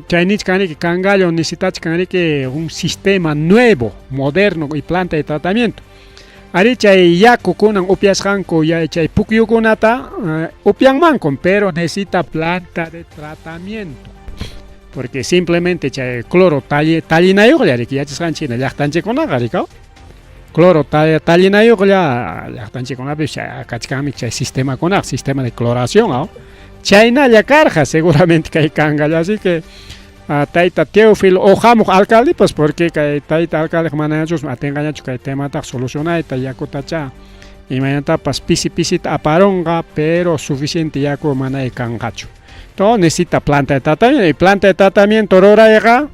Speaker 2: Chay nichkan riki Cangallo necesitachkan riki un sistema nuevo, moderno y planta de tratamiento. Ari chay yaku kunan upiasqanku chay pukyukunata upianmankum pero necesita planta de tratamiento. Porque simplemente chay cloro tallinayuqlla riki yachasqanchik hina llaqtanchikkunaqa rikaw. Cloro tallinayuqlla llaqtanchikkunapi kachkanmi chay sistemakunaqa, sistema de cloración, ¿no? Chaynalla karqa seguramente kay Cangallo, así que tayta Teófilo o hamuq alcaldepas porque kay tayta alcalde manañachus atinqañachu kay temataqa solucionayta yakutacha imaynatapas pisi pisita aparunqa pero suficiente yaku manay kanqachu. Todo necesita planta de tratamiento y planta de tratamiento rurayqa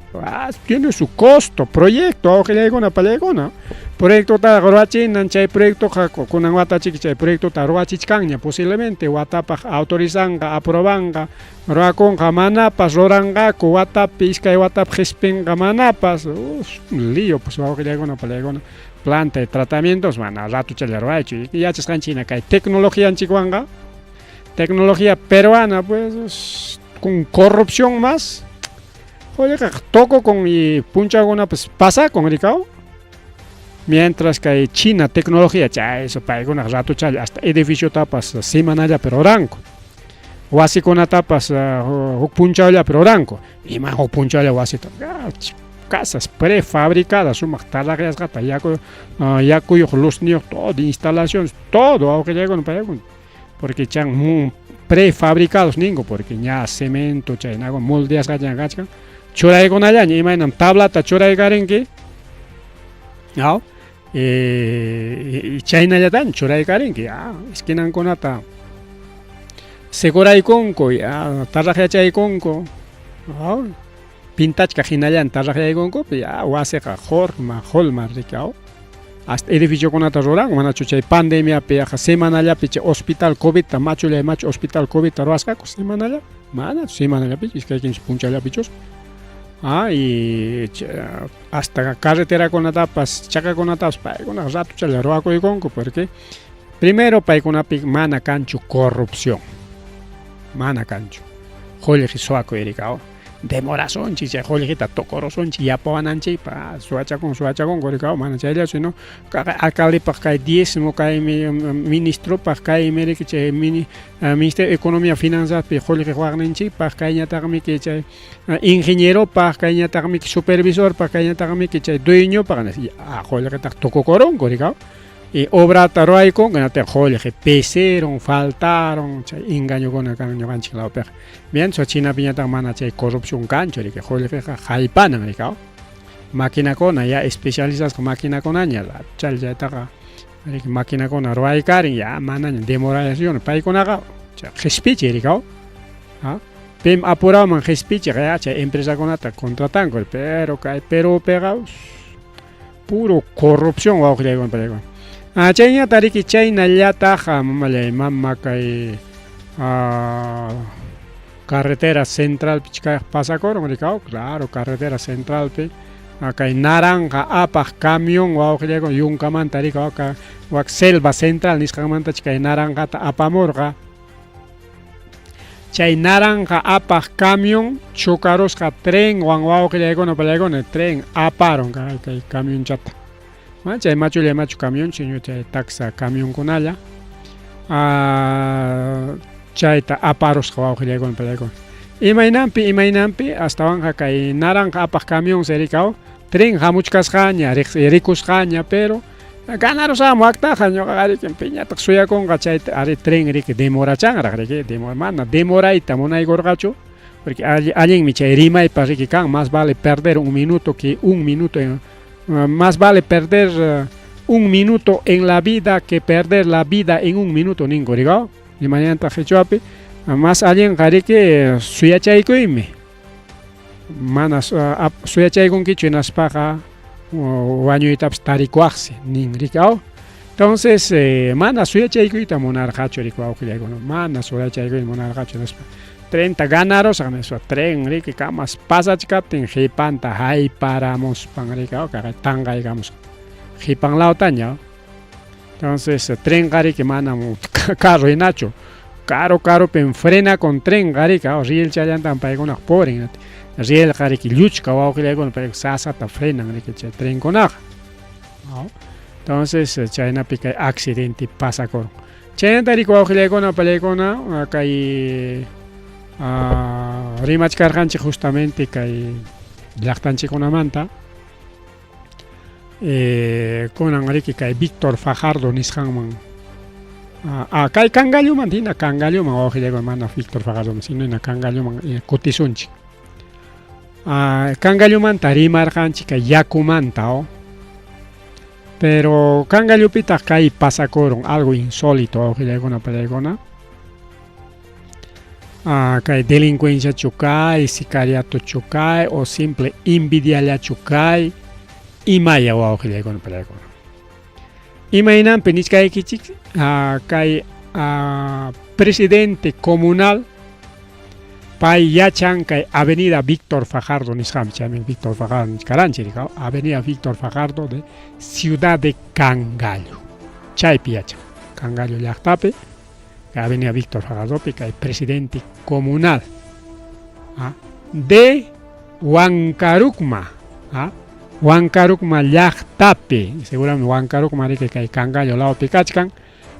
Speaker 2: tiene su costo, proyecto, awqillaykuna pallaykuna. Proyectotaqa ruwachinan chay proyectoqa kunan watachiki chay proyectota ruwachichkanña posiblemente watapaq autorizanqa, aprobanqa, ruwakunqa manapas ruranqaku watapi iskay watapi qispinqa manapas lío pues wawqillaykuna pallaykuna planta de tratamientos mana ratuchalla ruwaychu yachasqanchik hina kay tecnologianchikwanqa tecnología peruana pues con corrupción más qullqiqa tukukun y punchawkunapas pasakun rikaw. Mientras que China tecnología chay eso paykuna ratuchalla hasta edificiotapas semanallapi ruranku wasikunatapas huk punchawllapi ruranku ima huk punchawlla wasita casas prefabricadas sumaq talaqyasqata yaku yakuyuq luzniyuq todo instalaciones todo wawqillaykuna paykuna porque chan Prefabricados ninku porque ña cemento chaynaku moldeasqaña kachkan. Churaykunallaña imaynam tablata churaykarinki. Aw, chaynallataña churaykarinki, esquinankunata seguraykunku, ya tarraqyachaykunku, aw, pintachkaq hinallan tarraqyaykunkupi, ya wasiqa horma, holma riki, aw. Hasta edificiokunata ruranku, manachu chay pandemiapi yaqa semanallapi chay hospital Covidta machullay machu hospital Covidta ruwasqaku semanallapi, manachu semanallapichu 2 3 punchawllapichus. Y hasta carreterakunatapas chakakunatapas paykunaqa ratuchalla ruwakuykunku porque primero paykunapi mana kanchu corrupción, mana kanchu qullqi suwakuy rikaw. Demorasunchik chay qullqita tukurusunchik yapawananchikpaq, suwachakun suwachakunku rikaw, mana chayllachu sino alcaldepaq kay diezmo kaymi ministropaq kaymi riki chay ministerio de economía finanzaspi qullqi quwaqninchikpaq kayñataqmi chay ingenieropaq kayñataqmi supervisorpaq kayñataqmi chay dueñopaq qullqitaq tukukurunku rikaw. Y obrata ruwaykunku hinaptin qullqi pisirun, faltaron, chay engañokuna kan ñuqanchik lawpiqa. Bien, so Chinapiñataq mana chay corrupción kanchu riki, qullqiqa haypanan rikaw. Maquinakuna ya especializasqa maquinakunaña chaylla chaytaqa riki maquinakuna ruwaykarin ya manaña demoración paykunaqa chay qispichiy rikaw. Pim apurawman qispichiq ya chay empresakunata contratanku, pero kay Perupiqa puro corrupción wawqillaykuna pallaykuna. Chayñata riki chaynallataq mamallay mama kay carretera centralpi chikayaq pasakurun rikaw, claro carretera centralpi kay naranja apaq camión wawqillaykuna yunkamanta rikaw wak selva central nisqanmanta kay naranjata apamurqa. Chay naranja apaq camión chocarusqa trenwan wawqillaykuna pallaykuna tren aparun kay camionchata. Chay machulla machu camión sino chay taxa camionkunalla chayta aparusqa wawqillaykuna pallaykuna. Imaynanpi astawanqa kay naranja apaq camión rikaw tren hamuchkasqaña rikusqaña pero ganarusam waktaqa ñuqaqa riki piñataq suyakunqa chayta ari tren riki demorachanraq riki mana demorayta munaykurqachu porque allinmi chay rimaypas riki kan más vale perder un minuto que un minuto más vale perder un minuto en la vida que perder la vida en un minuto ninku rikaw imaynataq qichwapi más allinqa riki suyachaykuymi mana suyachaykunkichu hinaspaqa wañuytapas tarikuwaqsi nin rikaw. Entonces mana suyachaykuyta munarqachu riki wawqillaykuna mana suyachaykuyta munarqachu nispa trenta ganarusaq nispa tren riki kamas pasachkaptin qhipanta hayparamuspan rikaw tanqaykamusqa qhipan lawtaña. Entonces trenqa riki manam carro hinachu karu karupim frena con trenqa rikaw rielchallantan paykunaqa purin rielqa riki lluchka wawqillaykuna payqa sasata frenan riki chay trenkunaqa. Entonces chaynapi kay accidente pasakurun. Chaynata riki wawqillaykuna pallaykuna kay rimachkarqanchik justamente kay llaqtanchikkunamanta kunan riki kay Víctor Fajardo nisqanman kay Cangalloman hina Cangalloman wawqillaykuna mana Víctor Fajardo sino hina Cangalloman kutisunchik. Cangallomanta rimarqanchik kay yakumanta, pero Cangallopitaq kay pasakurun algo insólito wawqillaykuna pallaykuna. Kay delincuencia chukay, sicariato chukay o simple envidialla chukay imaya wawqillaykuna pallaykuna. Imaynanpi nichkaykichik kay presidente comunal pay yachan kay Avenida Víctor Fajardo nisqanpi chaymi Víctor Fajardo nichkaranchik rikaw Avenida Víctor Fajardo de Ciudad de Cangallo chaypi yachan Cangallo llaqtapi Avenida Víctor Fajardopi kay presidente comunal de Huancarukma Huancarukma llaqtapi seguramente Huancarukma riki kay Cangallo lawpi kachkan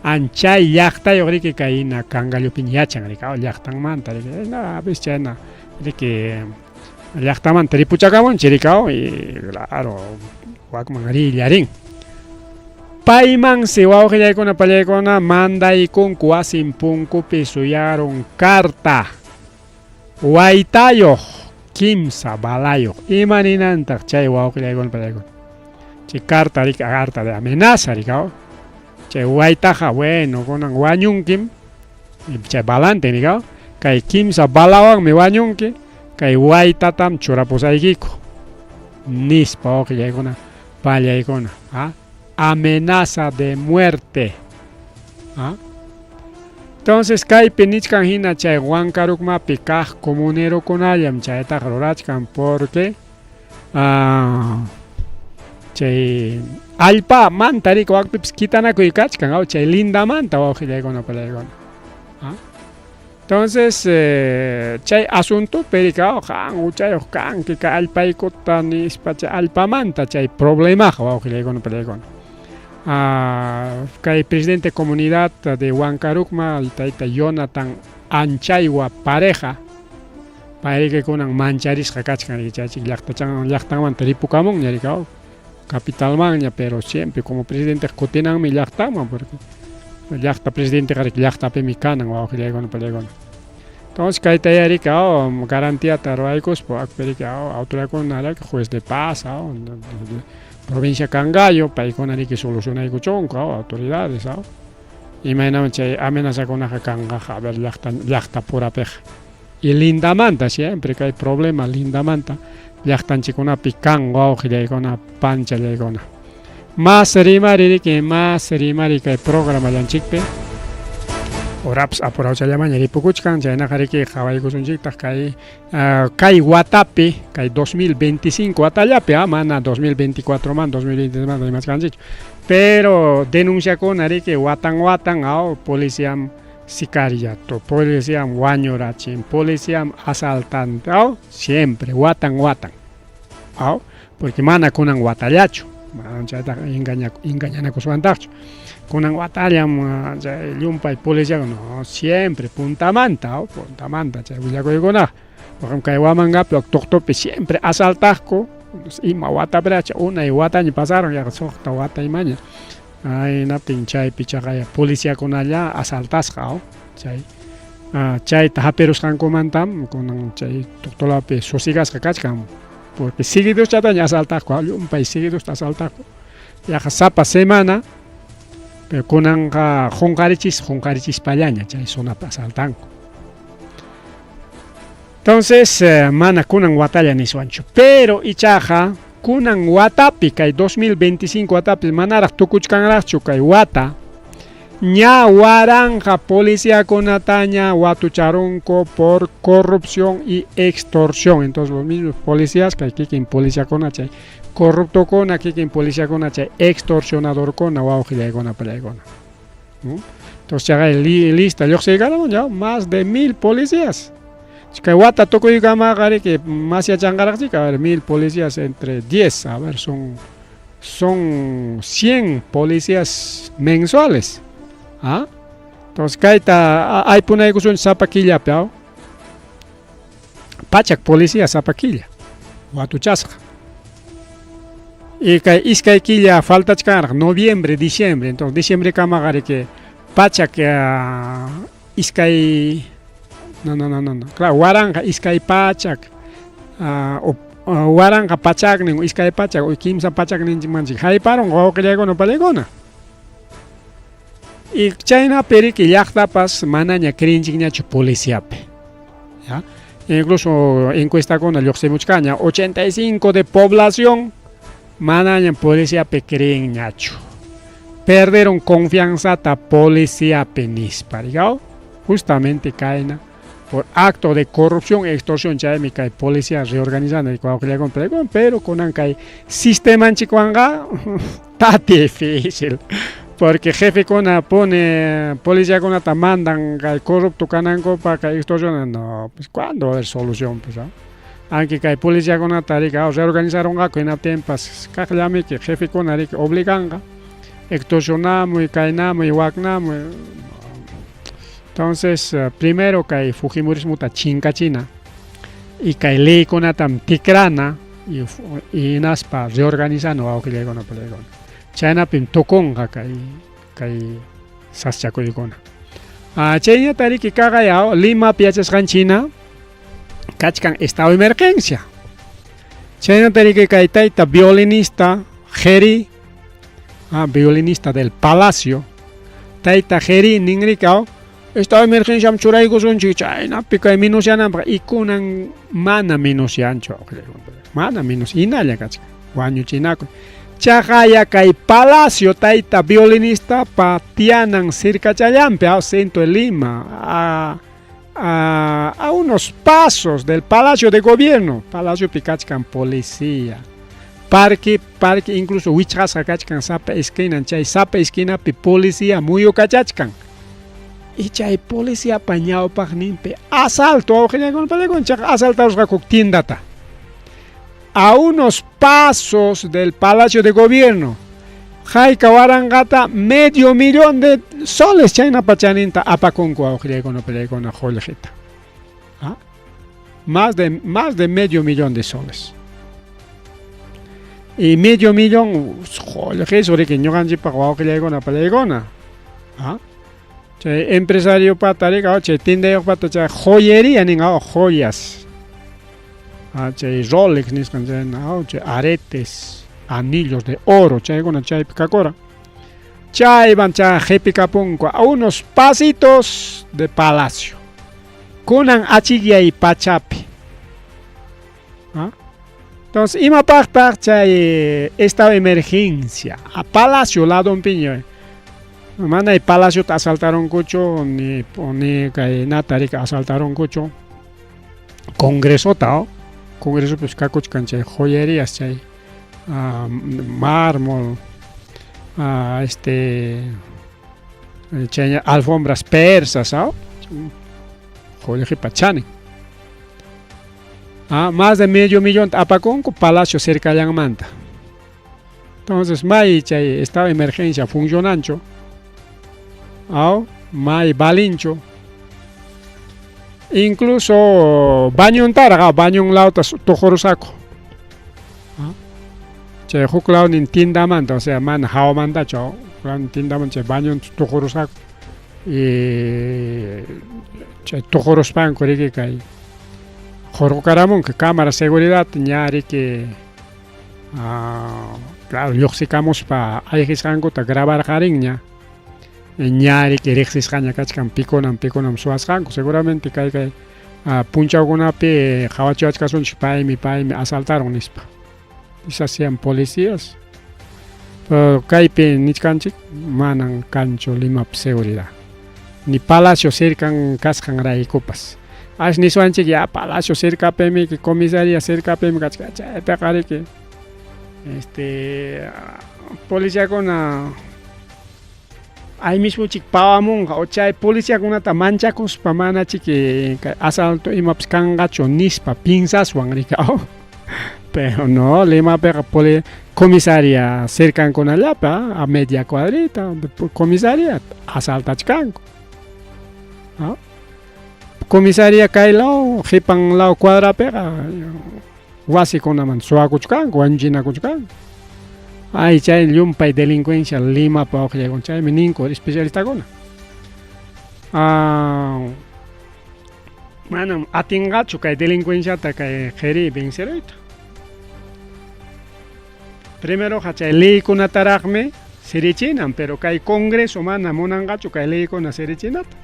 Speaker 2: anchay llaqtayuq riki kay hina Cangallopiña yachan riki llaqtanmanta riki a veces chayna riki llaqtamanta ripuchakamunchik rikaw y claro wakman rillarin. Paymansi wawqillaykuna pallaykuna mandaykunku wasin punkupi suyarun carta waytayuq kimsa balayuq. Ima ninantaq chay wawqillaykuna pallaykuna? Chay carta riki carta de amenaza riki chay waytaqa bueno kunan wañunkim chay balante riki kay kimsa balawanmi wañunki kay waytatam churapusaykiku nispa wawqillaykuna pallaykuna ¿ah? Amenaza de muerte. ¿Ah? Entonces kaypi nichkan hina chay Huancarukmapi kaq comunerokunallam chaytaqa rurachkan porque chay allpa manta riki wakpipas kitanakuy kachkan aw chay lindamanta wawqillaykuna pallaykuna. ¿Ah? Entonces chay asuntopi riki aw qan huchayuq kanki kay allpaykuta nispa chay allpamanta chay problemaqa wawqillaykuna pallaykuna. Kay presidente comunidad de Huancarukma tayta Jonathan Anchaywa Pareja payriki kunan mancharisqa kachkan riki chaychik llaqtachan llaqtanmanta ripukamunña riki aw capitalmanña pero siempre como presidente kutinanmi llaqtanman porque llaqta presidenteqa riki llaqtapimi kanan wawqillaykuna pallaykuna. Entonces kayta ya riki aw garantiata ruwaykuspa akpi riki aw autoridadkuna riki juez de paz aw provincia Cangallo paykuna riki solucionaykuchunku aw autoridades aw imaynaman chay amenazakunaqa kanqaqa a ver llaqta llaqta purapiqa y lindamanta siempre kay problema lindamanta llaqtanchikkunapi kan wawqillaykuna panchallaykuna. Mas rimari riki mas rimari kay programallanchikpi horapas apurawchallamaña ripukuchkan chaynaqa riki qhawaykusunchiktaq kay kay watapi kay 2025 watallapi mana 2024 man 2023 man rimachkanchikchu pero denunciakuna riki watan watan aw policiam sicariato policiam wañurachin policiam asaltante aw siempre watan watan aw porque mana kunan watallachu mana chaytaqa engañanakuswantaqchu kunan watallam chay llumpay policía no siempre puntamanta aw puntamanta chay willakuykunaqa por kay Huamangapi Tuqtupi siempre asaltaqku ima watapiracha unay wataña pasaron yaqa suqta wata imaña hinaptin chaypi chaqaya policiakunalla asaltasqa aw chay chayta hapirusqankumantam kunan chay Tuqtulapi sosigasqa kachkan porque seguidoschataña asaltaqku llumpay seguidosta asaltaqku yaqa sapa semana pero kunanqa qunqarichis qunqarichispallaña chay zonapi asaltanku. Entonces mana kunan watalla niswanchu pero ichaqa kunan watapi kay 2025 watapi manaraq tukuchkanraqchu kay wata ña waranqa policiakunataña watucharunku por corrupción y extorsión. Entonces los mismos policías kay kikin policiakuna chay corruptokuna kikin policiakuna chay extorsionadorkuna wawqillaykuna pallaykuna. Entonces chaqay lista lluqsiykaramun ya más de 1000 policías. Kay wata tukuykamaqa riki más yachanqaraqchik a ver 1000 policías entre 10 a ver son 100 policías mensuales. ¿Ah? Entonces kayta aypunaykusunchik sapa killapi aw pachak policía sapa killa watuchasqa. Y kay iskay killa faltachkanraq noviembre, diciembre, entonces diciembre kamaqa riki pachak iskay no no no no no claro waranqa iskay pachak waranqa pachaknin iskay pachak o kimsa pachakninchikmanchik hayparunqa wawqillaykuna pallaykuna. Y chaynapi riki llaqtapas manaña creenchikñachu policiapi. ¿Ya? Incluso encuestakuna lluqsimuchkaña 85 de población manaña policiapi creenñachu. Perdieron confianzata policiapi nispa, ¿rigao? Justamente kayna por acto de corrupción e extorsión chaymi kay policía reorganizando pero kunan kay sistemanchikwanqa está difícil porque jefekuna pone policiakunata mandan kay corrupto kanankupaq kay extorsión no pues cuándo va a haber solución pues ¿ah? Aunque kay policiakunata riki reorganizarunqaku hinaptinpas kaqllamiki jefekuna riki obliganqa extorsionamuy kaynamuy waknamuy. Entonces primero kay fujimorismota chinkachina y kay leykunatam tikrana y hinaspa reorganizana wawqillaykuna pallaykuna. Chaynapim tukunqa kay kay saschakuykuna. Chayñata riki kaqaya Limapi yachasqanchina kachkan estado de emergencia. Chaynata riki kay tayta violinista Jeri, violinista del palacio, tayta Jeri ninrikaw estado de emergenciam churaykusunchik chaynapi kay minusyananpaq y kunan mana minusyanchu, mana minus hinalla kachkan wañuchinakuy. Chaqaya kay palacio tayta violinista pa tiyanan cercachallanpi, centro de Lima, a unos pasos del palacio de gobierno, palaciopi kachkan policía, parque, parque incluso wichqasqa kachkan sapa esquinan, chay sapa esquinapi policía muyukachachkan. Y chay policiapa ñawpaqninpi asalto, wawqillaykuna asaltarusqaku tiendata. A unos pasos del palacio de gobierno. Hayka waranqata medio millón de soles chaynapa chaninta apakunku wawqillaykuna pallaykuna qullqita. Más de medio millón de soles. Y medio millón qullqi riki ñuqanchikpaq wawqillaykuna pallaykuna. Chay empresario pata rika chay tiendayuqpata chay joyería nin joyas. Chay Rolex nisqan chay chay aretes, anillos de oro chaykuna chaypi kakura. Chayvan chay qhipikapunku a unos pasitos de palacio. Kunan achikyay pachapi. Entonces, imapaqtaq chay estado de emergencia a palacio ladonpiña. Manay palaciota asaltaronkuchu ni ni kay nata riki asaltaronkuchu. Congresota, congresopi kakuchkan chay joyerías chay mármol, chay alfombras persas, qullqipa chanin. Más de medio millón apakunku palacio cercallanmanta. Entonces, may chay estado de emergencia funcionanchu, may valinchu. Incluso bañuntaraq bañun lawta tuqurusqaku. Chay huk lawnin tiendamanta, o sea, mana hawamantachu, huk lawnin tiendamanta chay bañunta tuqurusqaku. Y chay tuquruspanku riki kay hurqukaramunku cámara seguridad ña riki claro lluqsikamuspa ayqisqankuta grabarqarinña. Ña riki riqsisqaña kachkan pikunam pikunam suwasqanku seguramente kay kay punchawkunapi qawachiwachkasunchik paymi paymi asaltaron nispa. Quizás sean policías. Pero kaypi nichkanchik manan kanchu Limapi seguridad. Ni palacio cercan kasqanraykupas. Ash niswanchik ya palacio cercapimi comisaría cercapimi kachkan chaypiqa riki policiakuna ahí mismo chik pawamunqa o chay policiakunata manchakuspa mana chiki kay asalto imapas kanqachu nispa piensaswan riki. Pero no, Limapiqa comisaría cercankunallapa a media cuadrita comisaría asaltachkanku. Comisaría kay law qipan law cuadrapiqa wasikunaman suwakuchkanku wañuchinakuchkanku. Ay chay llumpay delincuencia Limapa wawqillaykuna chaymi ninku especialistakuna. Manam atinqachu kay delincuenciata kay qhiri venceruyta. Primeroqa chay leykunataraqmi sirichinan, pero kay congreso mana munanqachu kay leykuna sirichinata.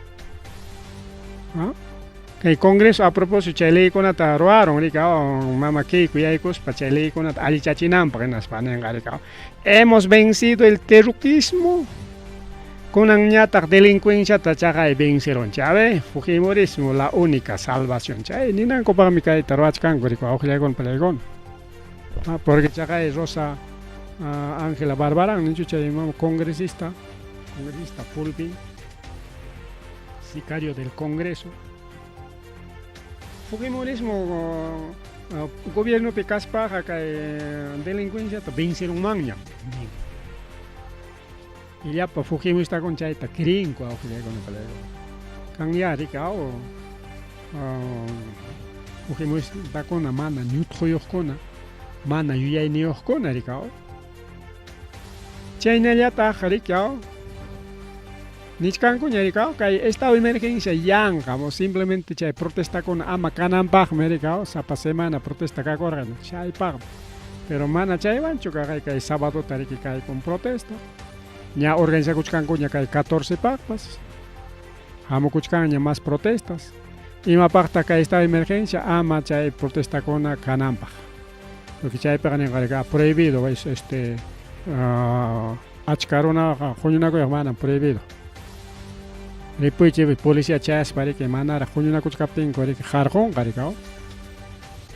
Speaker 2: Kay congreso a propósito chay leykunata ruwaron riki mama Keiko yaykuspa chay leykunata allichachinanpaq hinaspa ninqa riki hemos vencido el terrorismo kunanñataq delincuenciata chaqay vencerunchik. A ver, fujimorismo la única salvación. Chay ninankupaqmi kayta ruwachkanku riki wawqillaykuna pallaykuna. Porque chaqay Rosa Ángela Barbarán ninchu chay mama congresista, congresista Pulpin, sicario del Congreso. Fujimorismo gobiernopi kaspaqa kay delincuenciata vencerunmanñam. Y llapa fujimoristakuna chayta creenku wawqillaykuna pallaykuna. Kan ya riki fujimoristakuna mana ñutquyuqkuna, mana yuyayniyuqkuna riki. Chaynallataq rikaw nichkankuña rikaw kay estado de emergencia yanqam o simplemente chay protestakuna ama kananpaqmi rikaw sapa semana protesta kakurqa chaypaqmi. Pero mana chaywanchu kaqay kay sabadota riki kaykun protesta. Ña organizakuchkankuña kay 14 paqpas. Hamukuchkanña más protestas. Imapaqtaq kay estado de emergencia ama chay protestakuna kananpaq. Porque chaypiqa ninqa riki prohibido es este achka runaqa huñunakuyqa manam prohibido. Ripuychik policía chayaspa riki manaraq huñunakuchkaptinku riki qarqunqa riki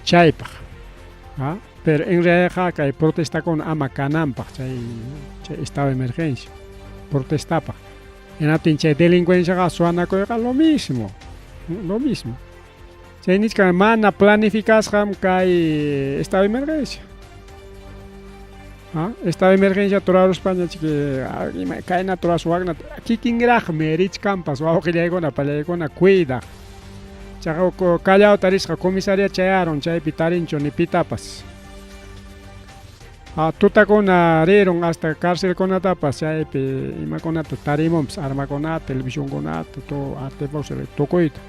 Speaker 2: chaypaq. ¿Ah? Pero en realidad kay protestakuna ama kananpaq chay chay estado de emergencia protestapaq. Hinaptin chay delincuenciaqa suwanakuyqa lo mismo, lo mismo. Chay nichkan mana planificasqam kay estado de emergencia. ¿Ah? Estado de emergencia turaruspaña chiki ima kayna turasun wakna kikinraqmi richkanpas wawqillaykuna pallaykuna cuidaq. Chaqa Callao risqa comisaría chayarun chaypi tarinchu ni pitapas. Tutakuna rirun hasta cárcelkunatapas chaypi imakunata tarimunpas armakunata, televisionkunata, todo artefactos tukuyta.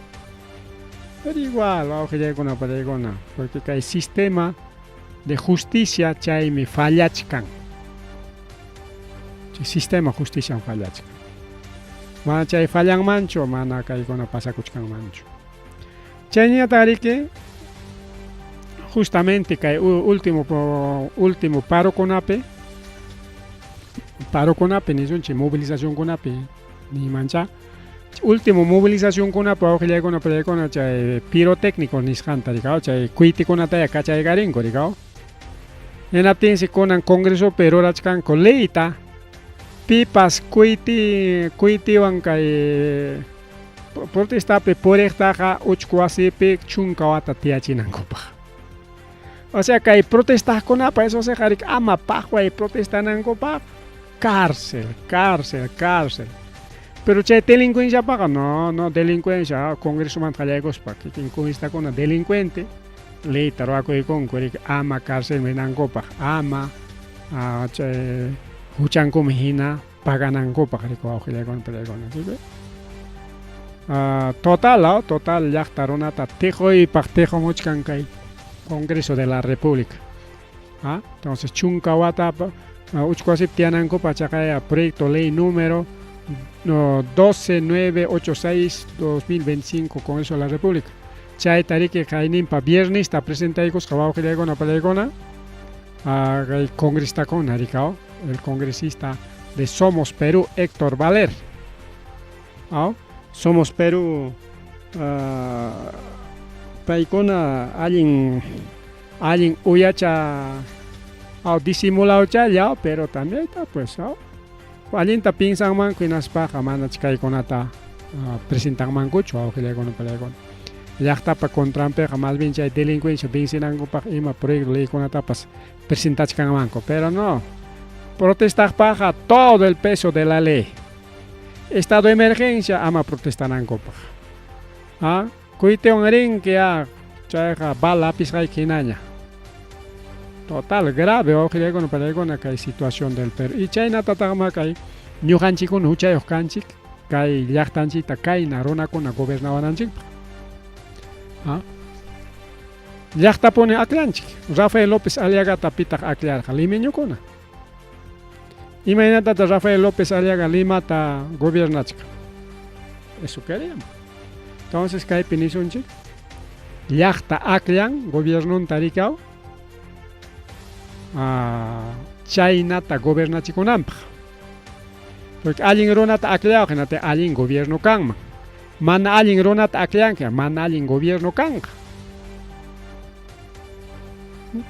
Speaker 2: Pero igual wawqillaykuna pallaykuna porque kay sistema de justicia chaymi fallachkan. Chay sistema justicia fallachkan. Mana chay fallanmanchu mana kaykuna pasakuchkanmanchu. Chayñataq riki justamente kay último último parokunapi parokunapi nisunchik movilizacionkunapi nimancha último movilizacionkunapi wawqillaykuna pallaykuna chay pirotécnico nisqanta rikaw chay kuitikunataya kachaykarinku rikaw. Hinaptinsi kunan congresopi rurachkanku leyta pipas kuiti kuitiwan kay protestapi puriqtaqa uchku wasipi chunka wata tiyachinankupaq. O sea kay protestaqkunapa eso se riki ama paqway protestanankupaq cárcel, cárcel, cárcel. Pero chay delincuenciapaqa no, no delincuencia congresomanta qallaykuspa kikin congresistakuna delincuente leyta ruwakuykunku riki ama cárcelman rinankupaq ama chay huchankuman hina paganankupaq riki wawqillaykuna pallaykuna. Total, total llaqta runata tiquypaq tiqumuchkan kay Congreso de la República. ¿Ah? Entonces chunka watapa uchku wasipi tiyanankupaq chaqaya proyecto ley número no, 12986-2025 Congreso de la República. Chayta riki kayninpa viernesta presentaykusqa wawqillaykuna pallaykuna kay congresistakuna rikaw el congresista de Somos Perú Héctor Valer. ¿Ah? Somos Perú paykuna allin allin uyacha disimulawchalla pero también está pues allinta pinsanmanku hinaspaqa manach kaykunata presentanmankuchu wawqillaykuna pallaykuna. Llaqtapa contranpiqa más bien chay delincuencia vencinankupaq ima proyecto leykunatapas presentachkanmanku pero no protestaqpaqqa todo el peso de la ley. Estado de emergencia ama protestanankupaq. ¿Ah? Kuytiwan rinki chayqa bala hapisqayki hinaña. Total grave wawqillaykuna pallaykuna kay situación del Perú. Y chaynatataqma kay ñuqanchikkuna huchayuq kanchik kay llaqtanchikta kayna runakuna gobernawananchikpaq. ¿Ah? Llaqtapuni akllanchik. Rafael López Aliagata pitaq akllarqa limeñukuna. Imaynatataq Rafael López Aliaga Limata gobiernachkan. Eso queríamos. Entonces kaypi nisunchik llaqta akllan gobiernunta rikaw chaynata gobernachikunanpaq. Porque allin runata akllawaq hinaptin allin gobierno kanman. Mana allin runata akllanki mana allin gobierno kanqa.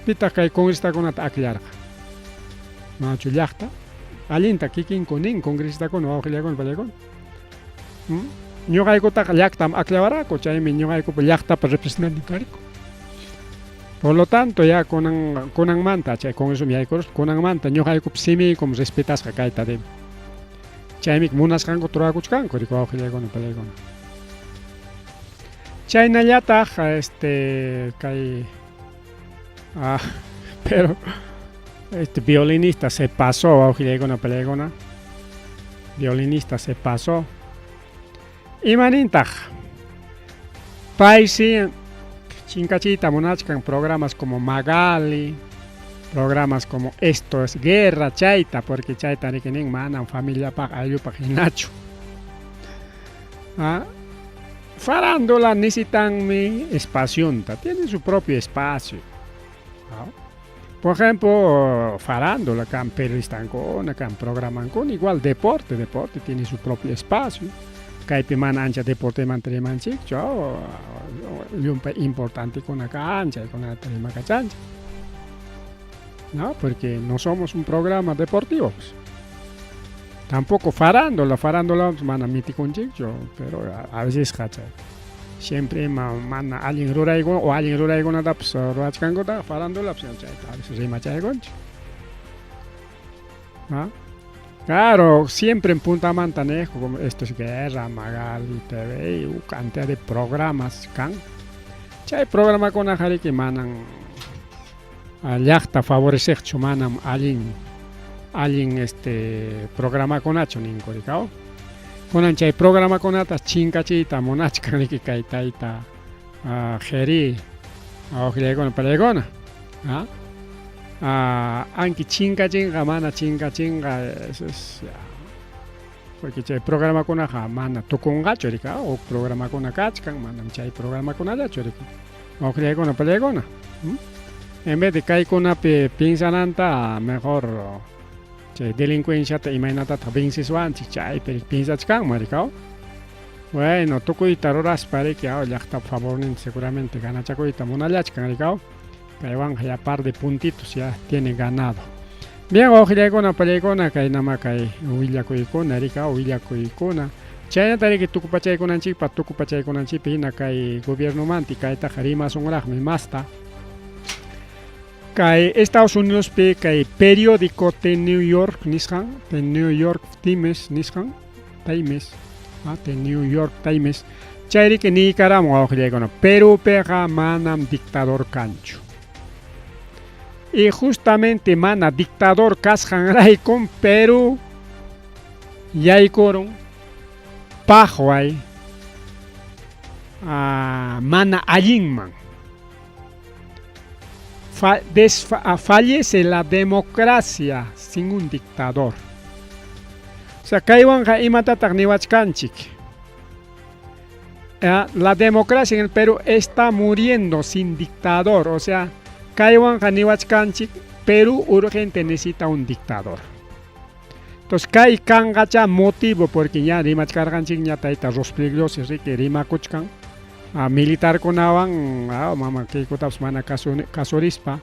Speaker 2: Pitaq kay congresistakunata akllarqa? Manachu llaqta? Allinta kikinku nin congresistakuna wawqillaykuna pallaykuna. Ñuqaykutaqa llaqtam akllawaraku chaymi ñuqaykupa llaqtapa representante kariku. Por lo tanto ya kunan kunanmanta chay congresoman yaykuruspa kunanmanta ñuqaykupa simiykum respetasqa kayta debe. Chaymi munasqankuta rurakuchkanku riki wawqillaykuna pallaykuna. Chaynallataq este kay pero Este violinista se pasó, wawqillaykuna palaykuna. Violinista se pasó. Imanintaq? Paysi chinkachiyta munachkan programas como Magali, programas como Esto es Guerra, chayta, porque chayta riki nin manam familiapaq ayllupaq hinachu. ¿Ah? Farándula necesitanmi espacionta, tiene su propio espacio. ¿Ah? Por ejemplo, farándula, kan periodistankuna, kan programankuna, igual deporte, deporte tiene su propio espacio. Kaypi mana ancha deportemanta rimanchikchu, llumpay importantekuna kan, chaykunata rimakachanchik. ¿No? Porque no somos un programa deportivo, pues. Tampoco farándula, farándula mana mitikunchikchu, pero a veces chay. Siempre mana allin ruraykuna o allin ruraykunatapas rurachkankuta farándula pues, chayta a veces rimachaykunchik. ¿Ah? Claro, siempre en puntamanta niqku, como Esto es Guerra, Magali TV, y cantidad de programas kan. Chay programakunaqa riki manan llaqta favoreceqchu, manam allin allin este programakunachu ninku rikaw. Kunan chay programakunata chinkachiyta munachkan riki kay tayta Jeri wawqillaykuna palaykuna. ¿Ah? Anki chinkachinqa mana chinkachinqa, eso es ya. Porque chay programakunaqa mana tukunqachu rika, huk programakuna kachkan, manam chay programakunallachu riki. Wawqillaykuna palaykuna. En vez de kaykunapi piensananta, mejor chay delincuenciata imaynatataq venceswanchik chaypi piensachkanman rikaw. Bueno, tukuyta ruraspa riki llaqtapa favorninta seguramente ganachakuyta munallachkan rikaw. Kaywanqa ya par de puntitos ya tiene ganado. Bien, wawqillaykuna pallaykuna, kaynama kay willakuykuna rikaw, willakuykuna. Chaynata riki tukupachaykunanchikpa tukupachaykunanchikpi hina kay gobiernomanti kaytaqa rimasunraqmi masta. Kay Estados Unidospi kay periódico The New York nisqan, The New York Times nisqan, Times, The New York Times, chayriki niykaramun wawqillaykuna, Perupiqa manam dictador kanchu. Y justamente mana dictador kasqanraykum Perú yaykurun paqway mana allinman. Fallece la democracia sin un dictador. O sea, kaywanqa imatataq niwachkanchik? La democracia en el Perú está muriendo sin dictador. O sea, kaywanqa niwachkanchik, Perú urgente necesita un dictador. Entonces, kay kanqacha motivo porque ya rimachkarqanchikña tayta Rospigliosi riki rimakuchkan militarkunawan mama kaykutapas mana kasurispa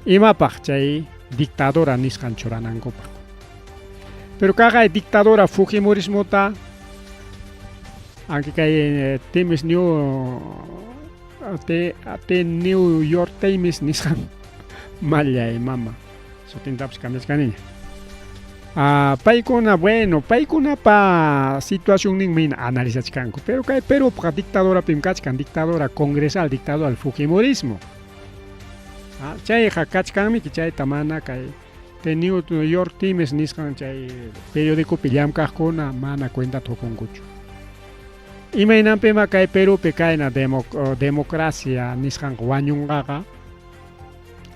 Speaker 2: imapaq chay dictadura nisqan churanankupaq. Pero kaqay dictadura fujimorismota aunque kay Times New The New York Times nisqan mallay mama sutintapas cambiachkaniña. Paykuna, bueno, paykunapa situacionninmi analizachkanku, pero kay Perupqa dictadurapim kachkan, dictadura congresal, dictadura del fujimorismo. Chayqa kachkanmiki chayta mana kay The New York Times nisqan chay periodicopi llamkaqkuna mana cuentata qukunkuchu. Imaynanpima kay Perupi kayna democracia nisqanqa wañunqaqa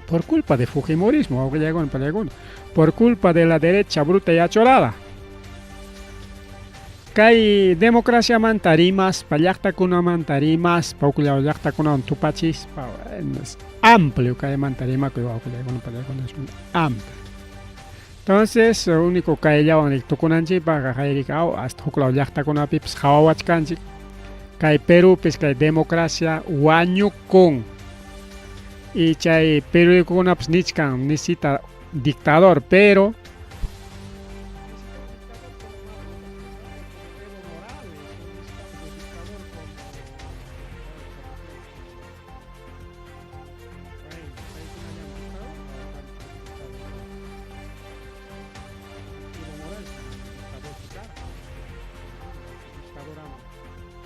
Speaker 2: por culpa de fujimorismo, wawqillaykuna palaykuna, por culpa de la derecha bruta y achorada. Kay democraciamanta rimaspa, llaqtakunamanta rimaspa, huk llaqtakunawan tupachispa, bueno, es amplio kaymanta rimakuy wawqillaykuna palaykuna, es un amplio. Entonces, único kayllawan tukunanchikpaq hayrika hasta huk law llaqtakunapipas qhawawachkanchik. Kay Perupis kay democracia wañukun. Y chay periodicokunapas nichkan necesita dictador, pero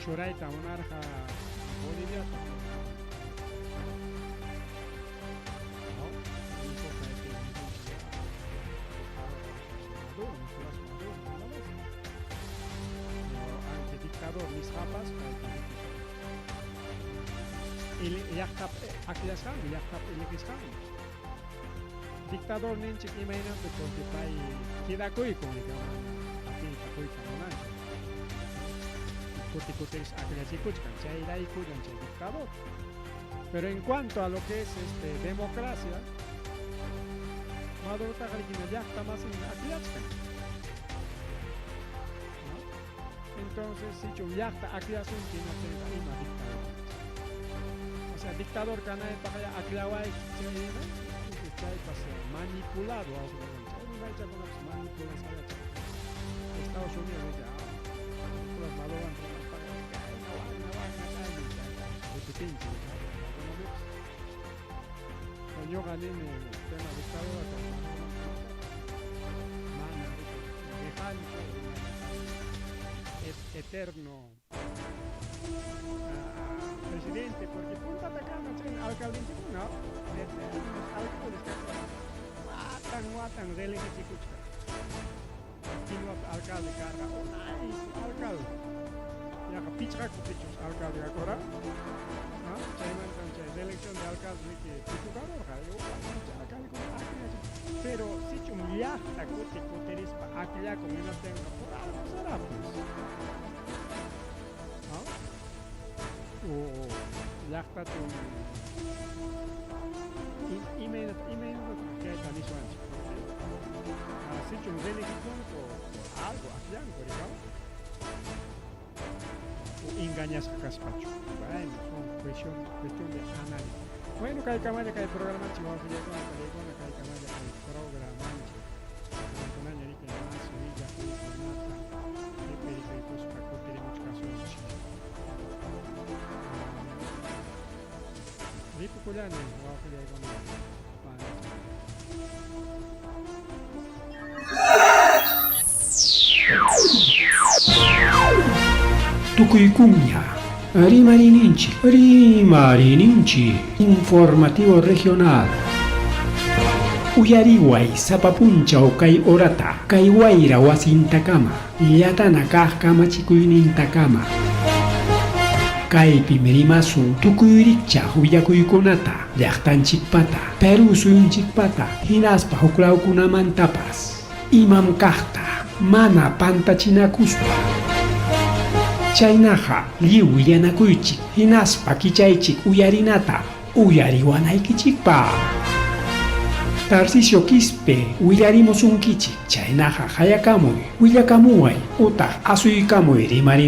Speaker 2: churayta munarqa Boliviata. Dictador nisqapas llaqtap akllasqanmi, llaqtap elegishqanmi. Dictador ninchik imaynanpi porque pay quedakuykun atiyta quyta munanchu. Kuti kutiris akllachikuchkan, chayraykullan chay dictador. Pero en cuanto a lo que es democracia, Madurotaqa rikina llaqta masin akllachkan. ¿No? Entonces, sichum llaqta akllasunki hinaptinqa ima dictador. O sea, dictador kanaypaq ya akllawaychik chay ima, entonces chaypas manipulado chay rimaychakunapas manipulasqallacha. Estados Unidos dice, Nicolás Maduro rimaspaqa kayna wakna wakna kayna chayta repetinchik, ¿no? Ñuqa nini tema dictadura mana dejanchu eterno presidente porque puntata kana chay alcaldenchikuna eternos alcaldes watan watan reelegichikuchkan. Kinuap alcalde karqa unay alcalde yaqa pichqa kutichus alcalde kakura chaymantam chay reelección de alcalde riki tukukarurqa alcaldekuna akllachin pero sichum llaqta kuti kutirispa akllakun hinaptinqa por algo será pues, ¿no? O llaqtachum imaynata imaynata chayta niswanchik porque sichum reelegikunku por algo akllanku rikaw o engañasqa kaspachu. Bueno, son cuestión de análisis. Bueno, kay kamalla kay programanchik wawqillaykuna paniykuna kay kamalla kay programanchik. Kunaña riki mas willakuykunata qhiparikuykuspa kutirimuchkasunchik. Ripukullani wawqillaykuna paniykuna.
Speaker 1: Tukuykuña Rimarininchik, Rimarininchik, Informativo Regional. Uyariway sapa punchaw kay horata, kay wayra wasintakama, llatana kaq kamachikuynintakama. Kaypim rimasun tukuy rikchaq willakuykunata, llaqtanchikpata, Perú suyunchikpata, hinaspa huklawkunamantapas. Imam kaqta, mana pantachinakuspa. Chaynaqa lliw willanakuychik, hinaspa kichaychik uyarinata, uyariwanaykichikpaq. Tarcisio Quispe willarimusunkichik, chaynaqa hayakamuy, willakamuway, utaq asuykamuy rimarin.